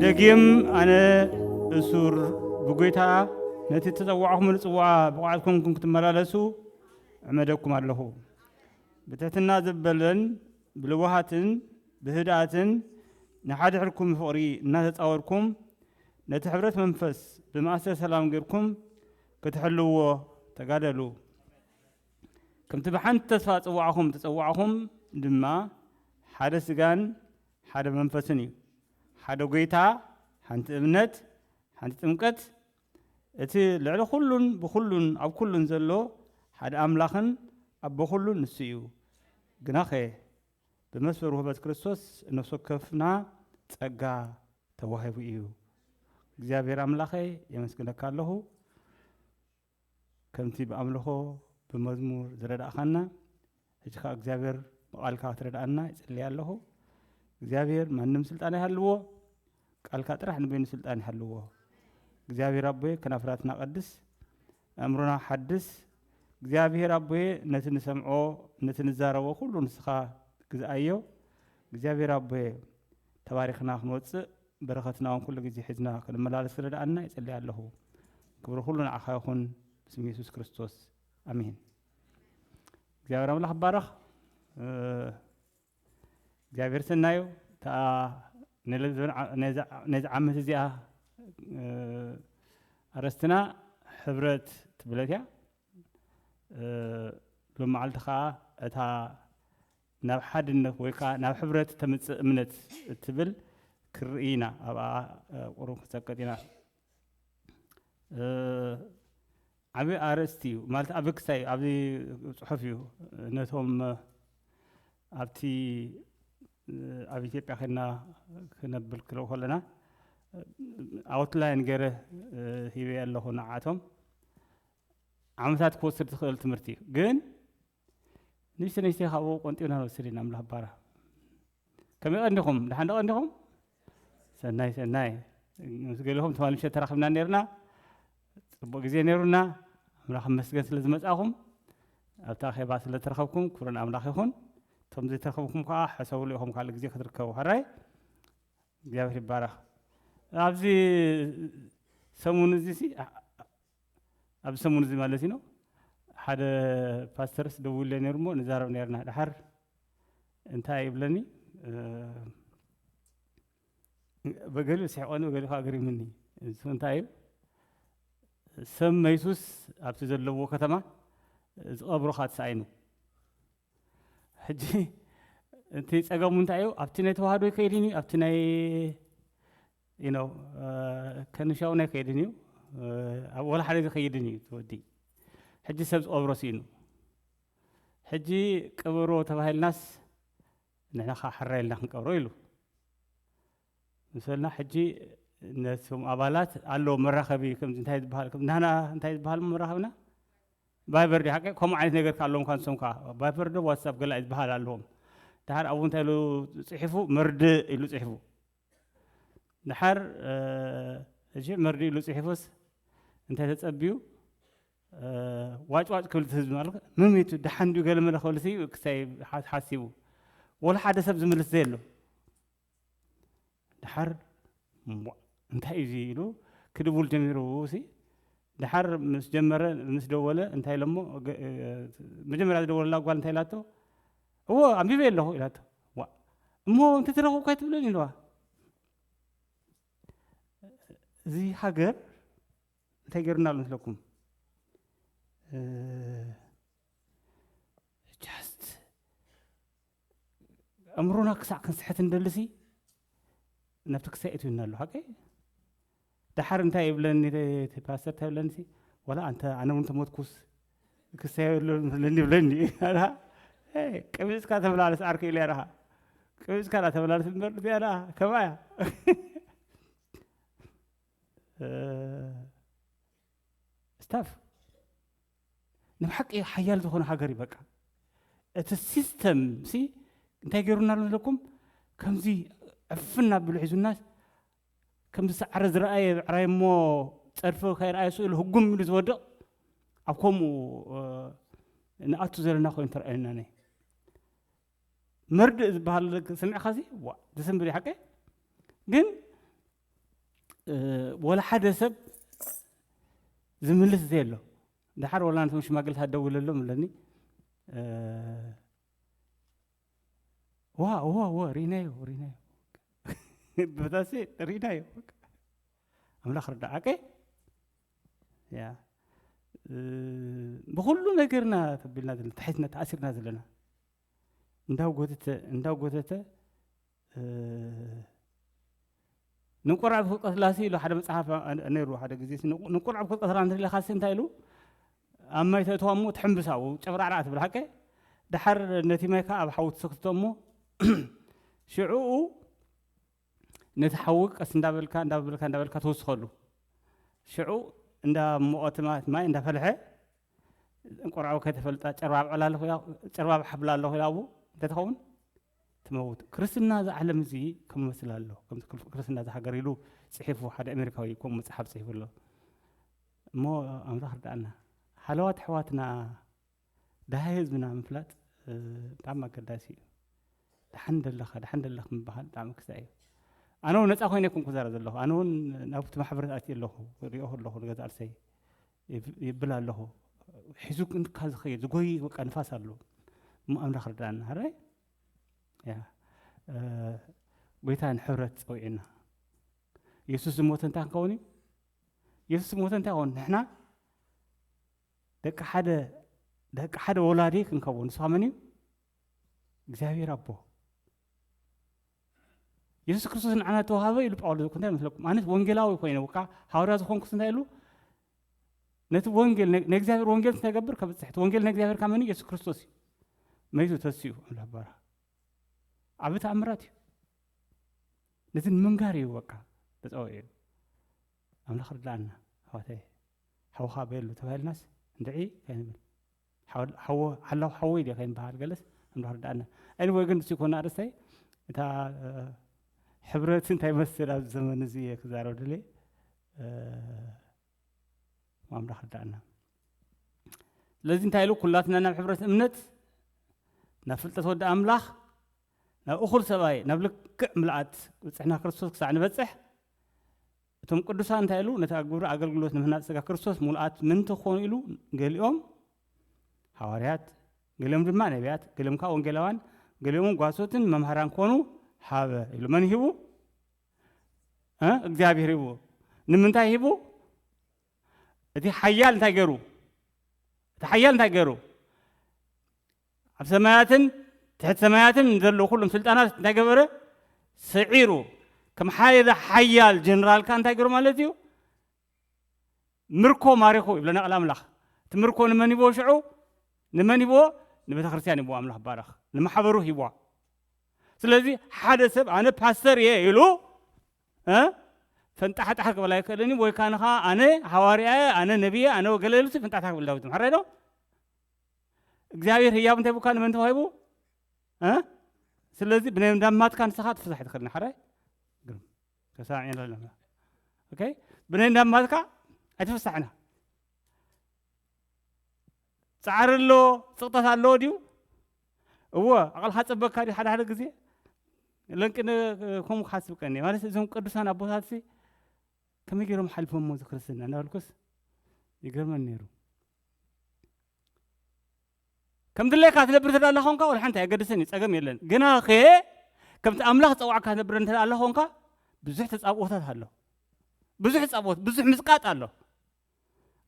ደጊም ኣነ እሱር ብጎይታ ነቲ እተጸዋዕኹምሉ ጽዋዓ ብቑዓት ኮንኩም ክትመላለሱ እዕመደኩም ኣለኹ። ብትሕትና ዘበለን ብልውሃትን ብህድኣትን ንሓድሕድኩም ፍቕሪ እናተጻወርኩም ነቲ ሕብረት መንፈስ ብማእሰር ሰላም ጌርኩም ክትሕልውዎ ተጋደሉ። ከምቲ ብሓንቲ ተስፋ ጽዋዕኹም ተጸዋዕኹም ድማ ሓደ ስጋን ሓደ መንፈስን እዩ። ሓደ ጎይታ፣ ሓንቲ እምነት፣ ሓንቲ ጥምቀት፣ እቲ ልዕሊ ኩሉን ብኩሉን ኣብ ኩሉን ዘሎ ሓደ ኣምላኽን ኣቦ ኩሉን ንሱ እዩ። ግናኸ ብመስፈር ውህበት ክርስቶስ ነፍሲ ወከፍና ጸጋ ተዋሂቡ እዩ። እግዚኣብሔር ኣምላኸይ የመስግነካ ኣለኹ። ከምቲ ብኣምልኾ ብመዝሙር ዝረዳእኻና፣ ሕጂ ኸዓ እግዚኣብሔር ብቓልካ ክትረድኣና ይጽሊ ኣለኹ። እግዚኣብሔር ማንም ስልጣን ይሃልዎ፣ ቃልካ ጥራሕ ንበይኑ ስልጣን ይሃልዎ። እግዚኣብሔር ኣቦየ፣ ከናፍራትና ቀድስ፣ ኣእምሮና ሓድስ። እግዚኣብሔር ኣቦየ፣ ነቲ ንሰምዖ፣ ነቲ ንዛረቦ ኩሉ ንስኻ ግዝኣዮ። እግዚኣብሔር ኣቦየ፣ ተባሪኽና ክንወጽእ፣ በረኸትና እውን ኩሉ ግዜ ሒዝና ክንመላለስ ክረድኣና ይጽሊ ኣለኹ። ክብሪ ኩሉ ንዓኻ ይኹን፣ ብስም የሱስ ክርስቶስ፣ ኣሜን። እግዚኣብሔር ኣምላኽ ይባረኽ። እ፣ እግዚኣብሔር ሰናዩ። እታ ንለ-፣ ነዚ፣ ነዚ ዓመት እዚኣ፣ እ፣ ኣርእስትና ሕብረት ትብለት እያ። እ፣ ሎሚ መዓልቲ ኸዓ እታ ናብ ሓድነት ወይ ከዓ ናብ ሕብረት ተምጽእ እምነት እትብል ክርኢ ኢና። ኣብኣ፣ እ፣ ቁሩብ ክንሰቅጥ ኢና። እ፣ ዓቢ ኣርእስቲ እዩ። ማለት ዓቢ ክስታይ እዩ። ኣብዚ ጽሑፍ እዩ። ነቶም፣ እ፣ ኣብቲ፣ እ፣ ኣብ ኢትዮጵያ ኸድና ክነብል ክለው ከለና፣ እ፣ ኣውትላይን ገይረ፣ እ፣ ሂበ ኣለኹ ንዓቶም። ዓመታት ክወስድ ዝኽእል ትምህርቲ እዩ። ግን ንእሽተ ንእሽተ ካብኡ ቆንጢብና ንወስድ ኢና። ኣምላኽ ባራ። ከመይ ቀንዲኹም? ደሓን ዶ ቀንዲኹም? ሰናይ፣ ሰናይ። ምስ ገሊኹም ትማሊ ምሸት ተራኺብና ነይርና። ጽቡቕ ግዜ ነይሩና። ኣምላኽ ይመስገን ስለ ዝመጻኹም። ኣብታ ኣኼባ ስለ ተረኸብኩም ክብሪ ንኣምላኽ ይኹን። እቶም ዘይተረኸብኩም ከኣ ሕሰብሉ ኢኹም ካልእ ግዜ ክትርከቡ። ሕራይ? እግዚኣብሔር ይባረኽ። ኣብዚ ሰሙን እዚ ሲ፣ ኣ-፣ ኣብዚ ሰሙን እዚ ማለት እዩ፣ ሓደ ፓስተርስ ደዊሉለይ ነይሩ እሞ ንዛረብ ነይርና። ደሓር እንታይ ይብለኒ? እ፣ በገሊኡ ስሒቆኒ፣ በገሊኡ ከዓ ገሪሙኒ። እሱ እንታይ እዩ? ሰብ መይሱስ ኣብቲ ዘለዎ ከተማ ዝቐብሩ ካብ ተሳኢኑ። ሕጂ እቲ ጸገሙ እንታይ እዩ? ኣብቲ ናይ ተዋህዶ ኣይከይድን እዩ፣ ኣብቲ ናይ፣ you know፣ እ፣ ከንሻውን ኣይከይድን እዩ፣ እ፣ ኣብ ወላ ሓደ ዝኸይድን እዩ እቲ ወዲ። ሕጂ ሰብ ዝቐብሮ ስኢኑ። ሕጂ ቅበሮ ተባሂልናስ ንሕና ኸዓ ሕራይ ኢልና ክንቀብሮ ኢሉ። ምስ በልና ሕጂ ነቶም ኣባላት ኣለዎ መራኸቢ፣ ከምዚ እንታይ ዝበሃል፣ ከም ናህና እንታይ ዝበሃል መራኸብና? ቫይበር ድዩ ሓቀይ? ከምኡ ዓይነት ነገር ከ ኣለዎም፣ ካንሶም ከ ቫይበር ዶ ዋትሳፕ ገለ ዝበሃል ኣለዎም። ደሓር ኣብኡ እንታይ ኢሉ ጽሒፉ? መርድእ ኢሉ ጽሒፉ። ደሓር፣ እ፣ እሺ፣ መርድእ ኢሉ ጽሒፉስ እንታይ ተጸብዩ? እ፣ ዋጭ ዋጭ ክብል እቲ ህዝቢ ማለት መን ሞይቱ፣ ደሓን ድዩ ገለ መለ ክብል ሲ ክሳይ ሓ-፣ ሓሲቡ። ወላ ሓደ ሰብ ዝምልስ ዘየሎ። ደሓር እሞ እንታይ እዩ እዚ ኢሉ ክድውል ጀሚሩ ሲ። ደሓር ምስ ጀመረ፣ ምስ ደወለ እንታይ ኢሎሞ፣ ገ-፣ እ፣ መጀመርያ ዝደወለላ ጓል እንታይ ኢላቶ? "እዎ፣ ኣንቢበ ኣለኹ" ኢላቶ። "ዋ፣ እሞ እንተተረኽብኩ ኣይትብለኒ?" ኢልዋ። እዚ ሃገር እንታይ ገይሩና ኣሎ መስለኩም? እ፣ just ኣእምሮና ክሳዕ ክንስሕት እንደልሲ ናብቲ ክሳይ እትውና ኣሎ። ሓቀይ? ደሓር እንታይ ይብለኒ እቲ ፓስተር፣ እንታይ ይብለኒ ሲ? "ዋላ ኣንተ ኣነ እውን ተሞትኩስ ክሳይ የብለኒ" ይብለኒ። ኣላ፣ "ኤ፣ ቀቢጽካ ተመላለስ ዓርከይ" ኢለ ያረኻ። ቀቢጽካ ዳ ተመላለስ እምበር፣ እዚኣ ዳ ከማያ። እ፣ ስታፍ ንብሓቂ ሓያል ዝኾነ ሃገር እዩ። በቃ እቲ ሲስተም ሲ እንታይ ገይሩና ኣሎ ዘለኩም? ከምዚ ዕፍን ኣቢሉ ሒዙና፣ ከምዚ ሳዕሪ ዝረኣየ ብዕራይ እሞ ጸድፊ ከይረኣየ ስእሉ ህጉም ኢሉ ዝወድቕ፣ ኣብ ከምኡ፣ እ፣ ንኣቱ ዘለና ኮይኑ ተረኣየና። ናይ መርድእ ዝበሃል ስምዕኻ ሲ፣ ዋ፣ ዝስምብል እዩ ሓቀይ። ግን እ፣ ወላ ሓደ ሰብ ዝምልስ ዘየሎ። ደሓር ወላ ነቶም ሽማግለታት ደውለሎም ኣለኒ። እ፣ ዋ፣ ዋ፣ ዋ፣ ሪናዮ፣ ሪናዮ። በታሲ ሪናዮ። ኣምላኽ ርዳእ። ኣቀ? ያ። እ፣ ብኹሉ ነገርና ተቢልና ዘለና፣ ተሒዝና፣ ተኣሲርና ዘለና። እንዳጎተተ፣ እንዳጎተተ፣ እ፣ ንቁራብ ክትቀትላሲ ኢሉ ሓደ መጽሓፍ ኣ-፣ ነይሩ ሓደ ግዜ። ንቁ-፣ ንቁራብ ክትቀትላ እንተለኻሲ እንታይ ኢሉ? ኣብ ማይ ተእትዋ እሞ ትሕምብሳ፣ ጨብራዕራዕ ትብል ሓቀ? ደሓር ነቲ ማይ ከኣ ኣብ ሓዊ ትሰክትቶ እሞ ሽዕኡ ነቲ ሓዊ ቀስ እንዳበልካ፣ እንዳበልካ፣ እንዳበልካ ትውስኸሉ። ሽዑ እንዳ ሞቐቲ ማለት ማይ እንዳፈልሐ፣ እንቁርዓው ከይተፈልጣ ጨርባብ ዕላ ኣለኹ ኢላ፣ ጨርባብ ሓብላ ኣለኹ ኢላ ኣብኡ እንተትኸውን ትመውት። ክርስትና እዚ ዓለም እዚ ከም መስል ኣሎ። ከምቲ ክል-፣ ክርስትና እዚ ሃገር ኢሉ ጽሒፉ፣ ሓደ ኣሜሪካዊ ከምኡ መጽሓፍ ጽሒፉ ኣሎ። እሞ ኣምላኽ ርዳእና። ሃለዋት ኣሕዋትና፣ ደሃይ ህዝብና ምፍላጥ፣ እ፣ ብጣዕሚ ኣገዳሲ እዩ። ደሓን ደለኻ፣ ደሓን ደለኽ ምብሃል ብጣዕሚ ክስታይ እዩ። ኣነ እውን ነፃ ኮይነ ኣይኮንኩ ዝዛረብ ዘለኹ። ኣነ እውን ናብቲ ማሕበራት ኣትየ ኣለኹ፣ ሪኦ ኣለኹ፣ ንገዛ ቃልሰይ ይብ-፣ ይብል ኣለኹ። ሒዙ ክንካ ዝኸይድ፣ ዝጎይ በቃ ንፋስ ኣሎ። እሞ ኣምላኽ ርዳእና። ሕራይ? ያ። እ፣ ጎይታ ንሕብረት ጸዊዕና። የሱስ ዝሞተ እንታይ ክንከውን እዩ? የሱስ ዝሞተ እንታይ ይኸውን? ንሕና ደቂ ሓደ፣ ደቂ ሓደ ወላዲ ክንከውን። ንሱ መን እዩ? እግዚኣብሔር ኣቦ። የሱስ ክርስቶስ ንዓና ተዋሃበ ኢሉ ጳውሎስ እኮ እንታይ ይመስለኩም? ኣነስ ወንጌላዊ ኮይነ፣ ወይ ከዓ ሃዋርያ ዝኾንኩስ እንታይ ኢሉ? ነቲ ወንጌል፣ ነ-፣ ናይ እግዚኣብሔር ወንጌል እንታይ ገብር? ከብጽሕ። እቲ ወንጌል ናይ እግዚኣብሔር ካብ መን እዩ? የሱስ ክርስቶስ እዩ። መይቱ ተሲኡ፣ ኣምላኽ ባርኻ። ዓቢ ተኣምራት እዩ። ነቲ ንምንጋር እዩ በቃ ተጸዊዑ። ኣምላኽ ርዳእና፣ ኣሕዋተይ። ሓውኻ በየሉ ተባሂልናስ እንድዒ ከይንብል። ሓው-፣ ሓው-፣ ሓላው ሓወይ ድየ ከይንበሃል ገለስ ኣምላኽ ርዳእና። Anyway፣ ግን ንሱ ይኮን ኣርእስተይ። እታ፣ እ፣ ሕብረት እንታይ ይመስል ኣብዚ ዘመን እዚ እየ ክዛረብ ድልየ። እ፣ ኣምላኽ ርዳእና። ስለዚ እንታይ ኢሉ? ኩላትና ናብ ሕብረት እምነት፣ ናብ ፍልጠት ወዲ ኣምላኽ፣ ናብ እኹል ሰብኣይ፣ ናብ ልክዕ ምልኣት ብጽሕና ክርስቶስ ክሳዕ ንበጽሕ፣ እቶም ቅዱሳን እንታይ ኢሉ? ነቲ ኣብ ግብሪ ኣገልግሎት ንምህናጽ ስጋ ክርስቶስ ምሉኣት ምእንቲ ክኾኑ ኢሉ፣ ገሊኦም ሃዋርያት፣ ገሊኦም ድማ ነቢያት፣ ገሊኦም ከኣ ወንጌላውያን፣ ገሊኦም ጓሶትን መምሃራን ክኾኑ ሃበ ኢሉ። መን ሂቡ? እ? እግዚኣብሔር ሂቡ። ንምንታይ ሂቡ? እቲ ሓያል እንታይ ገይሩ? እቲ ሓያል እንታይ ገይሩ? ኣብ ሰማያትን ትሕቲ ሰማያትን ዘለዉ ኩሎም ስልጣናት እንታይ ገበረ? ስዒሩ። ከም ሓደ ሓያል ጀነራል ከ እንታይ ገይሩ ማለት እዩ? ምርኮ ማሪኹ ይብለና ቃል ኣምላኽ። እቲ ምርኮ ንመን ሂብዎ ሽዑ? ንመን ሂብዎ? ንቤተ ክርስቲያን ሂብዎ ኣምላኽ ባረኽ። ንማሕበሩ ሂብዋ። ስለዚ ሓደ ሰብ ኣነ ፓስተር እየ ኢሉ፣ እ? ፈንጣሕጣሕ ክብል ኣይክእልን እዩ። ወይ ካን ኸዓ ኣነ ሃዋርያ እየ፣ ኣነ ነቢይ እየ፣ ኣነ ገለ ኢሉ ፈንጣሕጣሕ ክብል ዳዊት ምሕራይ ዶ? እግዚኣብሔር ህያብ እንታይ ቡካ ንመን ተዋሂቡ? እ? ስለዚ ብናይ እንዳማትካ ንስኻ ትፍሳሕ ትኽእል ሓራይ? ግርም። ተሰማዒና ኣለና። ኦኬ? ብናይ እንዳማትካ ኣይትፍሳሕና። ጻዕሪ ኣሎ፣ ጽቕጠት ኣለዎ ድዩ? እወ፣ ኣቕልኻ ጸበካ ድዩ ሓደ ሓደ ግዜ? ለንቅነ ከምኡ ክሓስብ ቀኒ። ማለት እዞም ቅዱሳን ኣቦታትሲ ከመይ ገይሮም ሓልፎሞ እዚ ክርስትና እናበልኩስ ይገርመኒ ነይሩ። ከም ድሌካ ትነብር እንተ ደኣ ኮንካ፣ ወላ ሓንቲ ኣየገድስን እዩ፣ ጸገም የለን። ግና ኸ ከምቲ ኣምላኽ ጸዋዕካ ትነብር እንተ ደኣ ኮንካ፣ ብዙሕ ተጻብኦታት ኣሎ። ብዙሕ ጻብኦት፣ ብዙሕ ምጽቃጥ ኣሎ።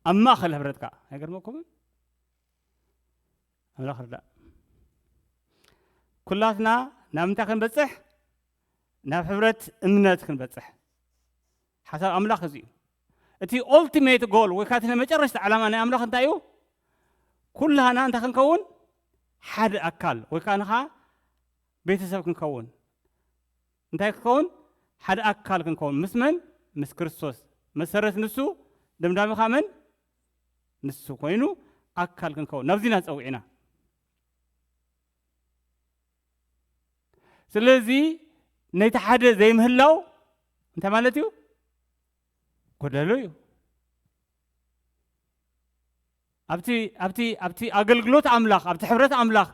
ኣብ ማእከል ሕብረትካ። ኣይገርመኩምን? ኣምላኽ ርዳእ። ኩላትና ናብ ምንታይ ክንበጽሕ? ናብ ሕብረት እምነት ክንበጽሕ። ሓሳብ ኣምላኽ እዚ እዩ። እቲ ኦልቲሜት ጎል ወይ ከዓ እቲ ናይ መጨረሽታ ዓላማ ናይ ኣምላኽ እንታይ እዩ? ኩላና እንታይ ክንከውን? ሓደ ኣካል ወይ ከዓ ንኻ ቤተሰብ ክንከውን። እንታይ ክንከውን? ሓደ ኣካል ክንከውን። ምስ መን? ምስ ክርስቶስ። መሰረት ንሱ፣ ደምዳሚ ኸዓ መን? ንሱ ኮይኑ ኣካል ክንከውን። ናብዚ ኢና ተጸዊዕና። ስለዚ ነቲ ሓደ ዘይምህላው እንታይ ማለት እዩ? ጎደሎ እዩ። ኣብቲ፣ ኣብቲ፣ ኣብቲ ኣገልግሎት ኣምላኽ፣ ኣብቲ ሕብረት ኣምላኽ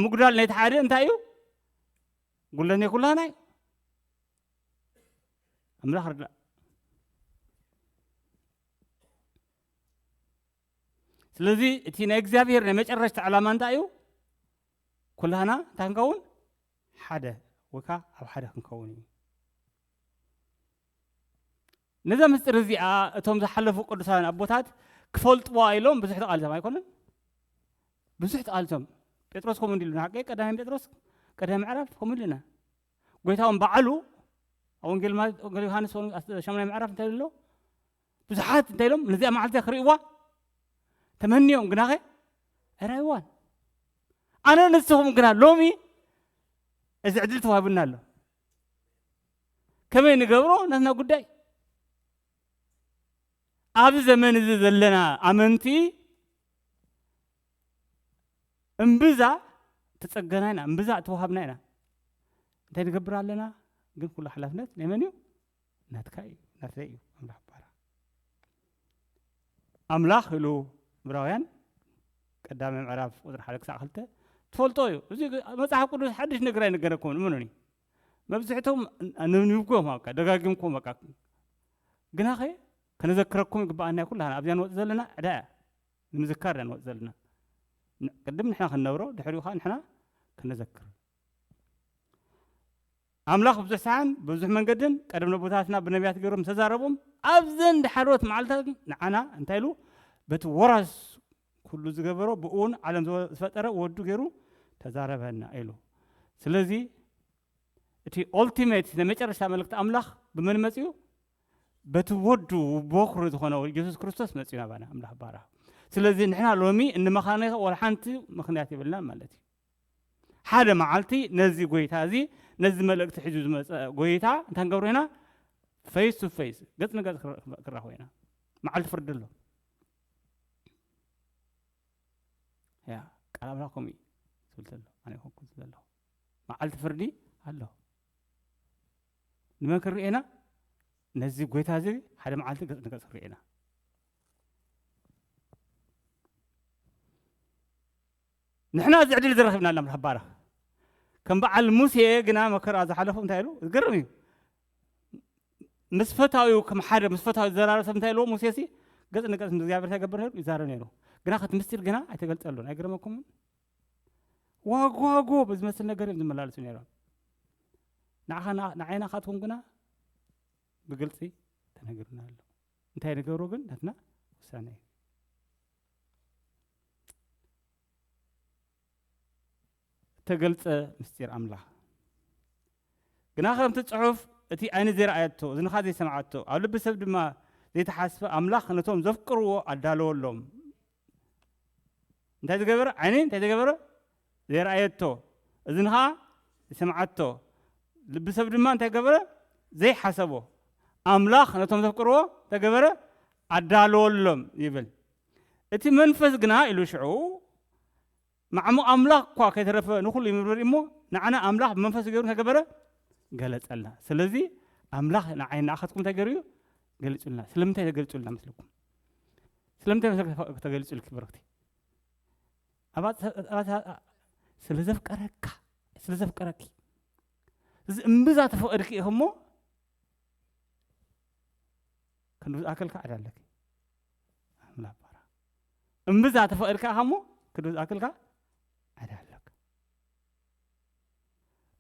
ምጉዳል ነቲ ሓደ እንታይ እዩ? ጉድለት ናይ ኩላና እዩ። ኣምላኽ ርዳእ። ስለዚ እቲ ናይ እግዚኣብሔር ናይ መጨረሽታ ዕላማ እንታይ እዩ? ኩላህና እንታይ ክንከውን? ሓደ፣ ወይ ከዓ ኣብ ሓደ ክንከውን እዩ። ነዛ ምስጢር እዚኣ እቶም ዝሓለፉ ቅዱሳን ኣቦታት ክፈልጥዋ ኢሎም ብዙሕ ተቓሊሶም ኣይኮነን? ብዙሕ ተቓሊሶም። ጴጥሮስ ከምኡ እንዲሉ ንሓቂ ቀዳማይ ጴጥሮስ ቀዳማይ ምዕራፍ ከምኡ ኢሉና። ጎይታ እውን በዓሉ ኣብ ወንጌል ማ-፣ ወንጌል ዮሃንስ ወን-፣ ኣስ-፣ ሻሙናይ ምዕራፍ እንታይ ኢሉ ኣሎ? ብዙሓት እንታይ ኢሎም ነዚኣ መዓልቲ ክርእይዋ ተመንዮም፣ ግናኸ ኣይራይዋን። ኣነ ንስኹም ግና ሎሚ እዚ ዕድል ተዋሂቡና ኣሎ። ከመይ ንገብሮ ናትና ጉዳይ። ኣብዚ ዘመን እዚ ዘለና ኣመንቲ እምብዛ ተጸገና ኢና፣ እምብዛ ተዋሃብና ኢና። እንታይ ንገብር ኣለና? ግን ኩሉ ሓላፍነት ናይ መን እዩ? ናትካ እዩ፣ ናትካ እዩ። ኣምላኽ ባራ ኣምላኽ ኢሉ ዕብራውያን ቀዳማይ ምዕራፍ ቁጽሪ ሓደ ክሳዕ ክልተ ትፈልጦ እዩ። እዚ መጽሓፍ ቅዱስ ሓድሽ ነገር ኣይነገረኩምን፣ እመኑኒ። መብዝሕቶም ነንብብኩም በቃ፣ ደጋጊምኩም በቃ። ግናኸ ከነዘክረኩም ይግባኣና እዩ። ኩላና ኣብዚኣ ንወጽእ ዘለና ዕዳ እያ። ንምዝካር ኢና ንወጽእ ዘለና። ን-፣ ቅድም ንሕና ክንነብሮ፣ ድሕሪኡ ኸዓ ንሕና ከነዘክር። ኣምላኽ ብዙሕ ሰዓን ብዙሕ መንገድን ቀደም ነቦታትና ብነቢያት ገይሮም ዝተዛረቦም ኣብዘን ድሓሮት መዓልታት ንዓና እንታይ ኢሉ በቲ ወራስ ኩሉ ዝገበሮ ብኡ እውን ዓለም ዝወ-፣ ዝፈጠረ ወዱ ገይሩ ተዛረበና ኢሉ። ስለዚ እቲ ኦልቲሜት ናይ መጨረሻ መልእክቲ ኣምላኽ ብመን መጺኡ? በቲ ወዱ በኹሪ ዝኾነ ኢየሱስ ክርስቶስ መጺኡ ናባና ኣምላኽ ባራ። ስለዚ ንሕና ሎሚ እንመኻነኸ ወላ ሓንቲ ምኽንያት የብልናን ማለት እዩ። ሓደ መዓልቲ ነዚ ጎይታ እዚ፣ ነዚ መልእክቲ ሒዙ ዝመጸ ጎይታ እንታይ ንገብሮ ኢና? ፌስ ቱ ፌስ፣ ገጽ ንገጽ ክረ-፣ ክራኸቦ ኢና። መዓልቲ ፍርዲ ኣሎ። ያ፣ ቃል ኣምላኽ ከምኡ እዩ ዝብል ዘሎ፣ ኣነ ኣይኮንኩን ዝብል ዘለኹ። መዓልቲ ፍርዲ ኣሎ። ንመን ክንርኢ ኢና? ነዚ ጎይታ እዚ ሓደ መዓልቲ ገጽ ንገጽ ክንርኢ ኢና። ንሕና እዚ ዕድል እዚ ረኺብና ኣለና፣ ኣምላኽ ባረኽ። ከም በዓል ሙሴ ግና መከራ ዝሓለፉ እንታይ ኢሉ? ዝገርም እዩ። ምስ ፈታዊኡ ከም ሓደ ምስ ፈታዊ ዝዘራረብ ሰብ እንታይ ኢልዎ? ሙሴ ሲ ገጽ ንገጽ ምስ እግዚኣብሔር እንታይ ይገብር ነይሩ? ይዛረብ ነይሩ። ግና ከቲ ምስጢር ግና ኣይተገልጸሉን። ኣይገርመኩምን? ዋጎ ዋጎ ብዝመስል ነገር እዮም ዝመላለሱ ነይሮም። ንዓኻ፣ ንዓ-፣ ንዓይና ካትኩም ግና ብግልጺ ተነግርና ኣሎ። እንታይ ንገብሮ ግን ናትና ውሳነ እዩ። እተገልጸ ምስጢር ኣምላኽ። ግና ከምቲ ጽሑፍ፣ "እቲ ዓይኒ ዘይረኣየቶ፣ እዝንኻ ዘይሰምዓቶ፣ ኣብ ልቢ ሰብ ድማ ዘይተሓስበ ኣምላኽ ነቶም ዘፍቅርዎ ኣዳለወሎም." እንታይ ዝገበረ? ዓይኒ እንታይ ዝገበረ? ዘይረኣየቶ፣ እዝንኻ ዘይሰምዓቶ፣ ልቢ ሰብ ድማ እንታይ ገበረ? ዘይሓሰቦ፣ ኣምላኽ ነቶም ዘፍቅርዎ እንታይ ገበረ? ኣዳለወሎም ይብል። እቲ መንፈስ ግና ኢሉ ሽዑ ማዕሙቕ ኣምላኽ እኳ ከይተረፈ ንኹሉ ይምርምር እሞ፣ ንዓና ኣምላኽ ብመንፈስ ገይሩ እንታይ ገበረ? ገለጸልና። ስለዚ ኣምላኽ ንዓይ ንኣኻትኩም እንታይ ገይሩ እዩ? ገሊጹልና። ስለምንታይ ተገሊጹልና መስለኩም? ስለምንታይ መስለኩም ተገሊጹልኪ ብርኽቲ? ኣባ-፣ ኣባ-፣ ስለ ዘፍቀረካ፣ ስለ ዘፍቀረኪ። እዚ እምብዛ ተፈቐድኪ ኢኺ እሞ፣ ክንዱ ዝኣክልካ ዕዳ ኣለኪ። ኣምላኽ ባራ። እምብዛ ተፈቐድካ ኢኻ እሞ፣ ክንዱ ዝኣክልካ ዕዳ ኣለካ።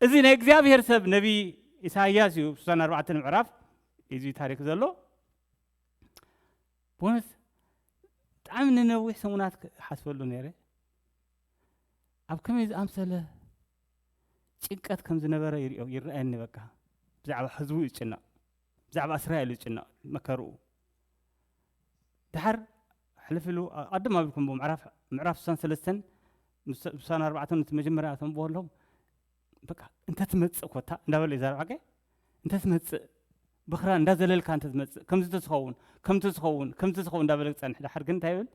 እዚ ናይ እግዚኣብሔር ሰብ ነቢ ኢሳይያስ እዩ፣ ስሳን ኣርባዕተን ምዕራፍ እዩ እዚ ታሪክ ዘሎ። ብእውነት ብጣዕሚ ንነዊሕ ሰሙናት ክሓስበሉ ነይረ። ኣብ ከመይ ዝኣምሰለ ጭንቀት ከም ዝነበረ ይርእዮ፣ ይረኣየኒ። በቃ ብዛዕባ ህዝቡ እዩ ዝጭነቕ፣ ብዛዕባ እስራኤል እዩ ዝጭነቕ፣ መከርኡ። ድሓር ሕልፍ ኢሉ፣ ኣ-፣ ኣቀድም ኣቢልኩም ምዕራፍ፣ ምዕራፍ ስሳን ሰለስተን ምስ፣ ስሳን ኣርባዕተን እቲ መጀመርያ ተንብቦ ኣለኹም። በቃ እንተ ትመጽእ ኮታ እንዳበለ ይዛረብ ሓቀይ። እንተ ትመጽእ ብኽራ እንዳዘለልካ እንተ ትመጽእ፣ ከምዚ ተዝኸውን፣ ከምቲ ዝኸውን፣ ከምቲ ዝኸውን እንዳበለ ክጸንሕ፣ ድሓር ግን እንታይ ይብል?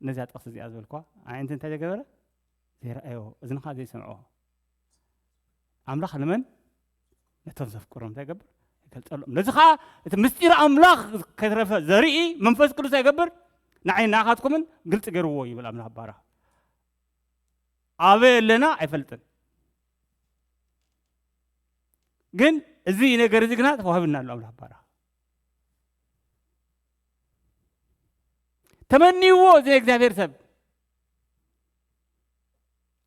ነዚኣ ጥቕሲ እዚኣ ዝበልኳ፣ ኣዒንቲ እንታይ ዘይገበረ? ዘይረኣዮ፣ እዝንኻ ዘይሰምዖ። ኣምላኽ ንመን? ነቶም ዘፍቅሮም እንታይ ይገብር? ይገልጸሎም። ነዚ ኸኣ እቲ ምስጢር ኣምላኽ ከይተረፈ ዘርኢ መንፈስ ቅዱስ እንታይ ይገብር? ንዓይ ንኣኻትኩምን ግልጺ ገይርዎ ይብል ኣምላኽ ባራ። ኣበይ ኣለና ኣይፈልጥን። ግን እዚ ነገር እዚ ግና ተዋሂብና ኣሎ ኣምላኽ ባራ። ተመንይዎ፣ እዚ ናይ እግዚኣብሔር ሰብ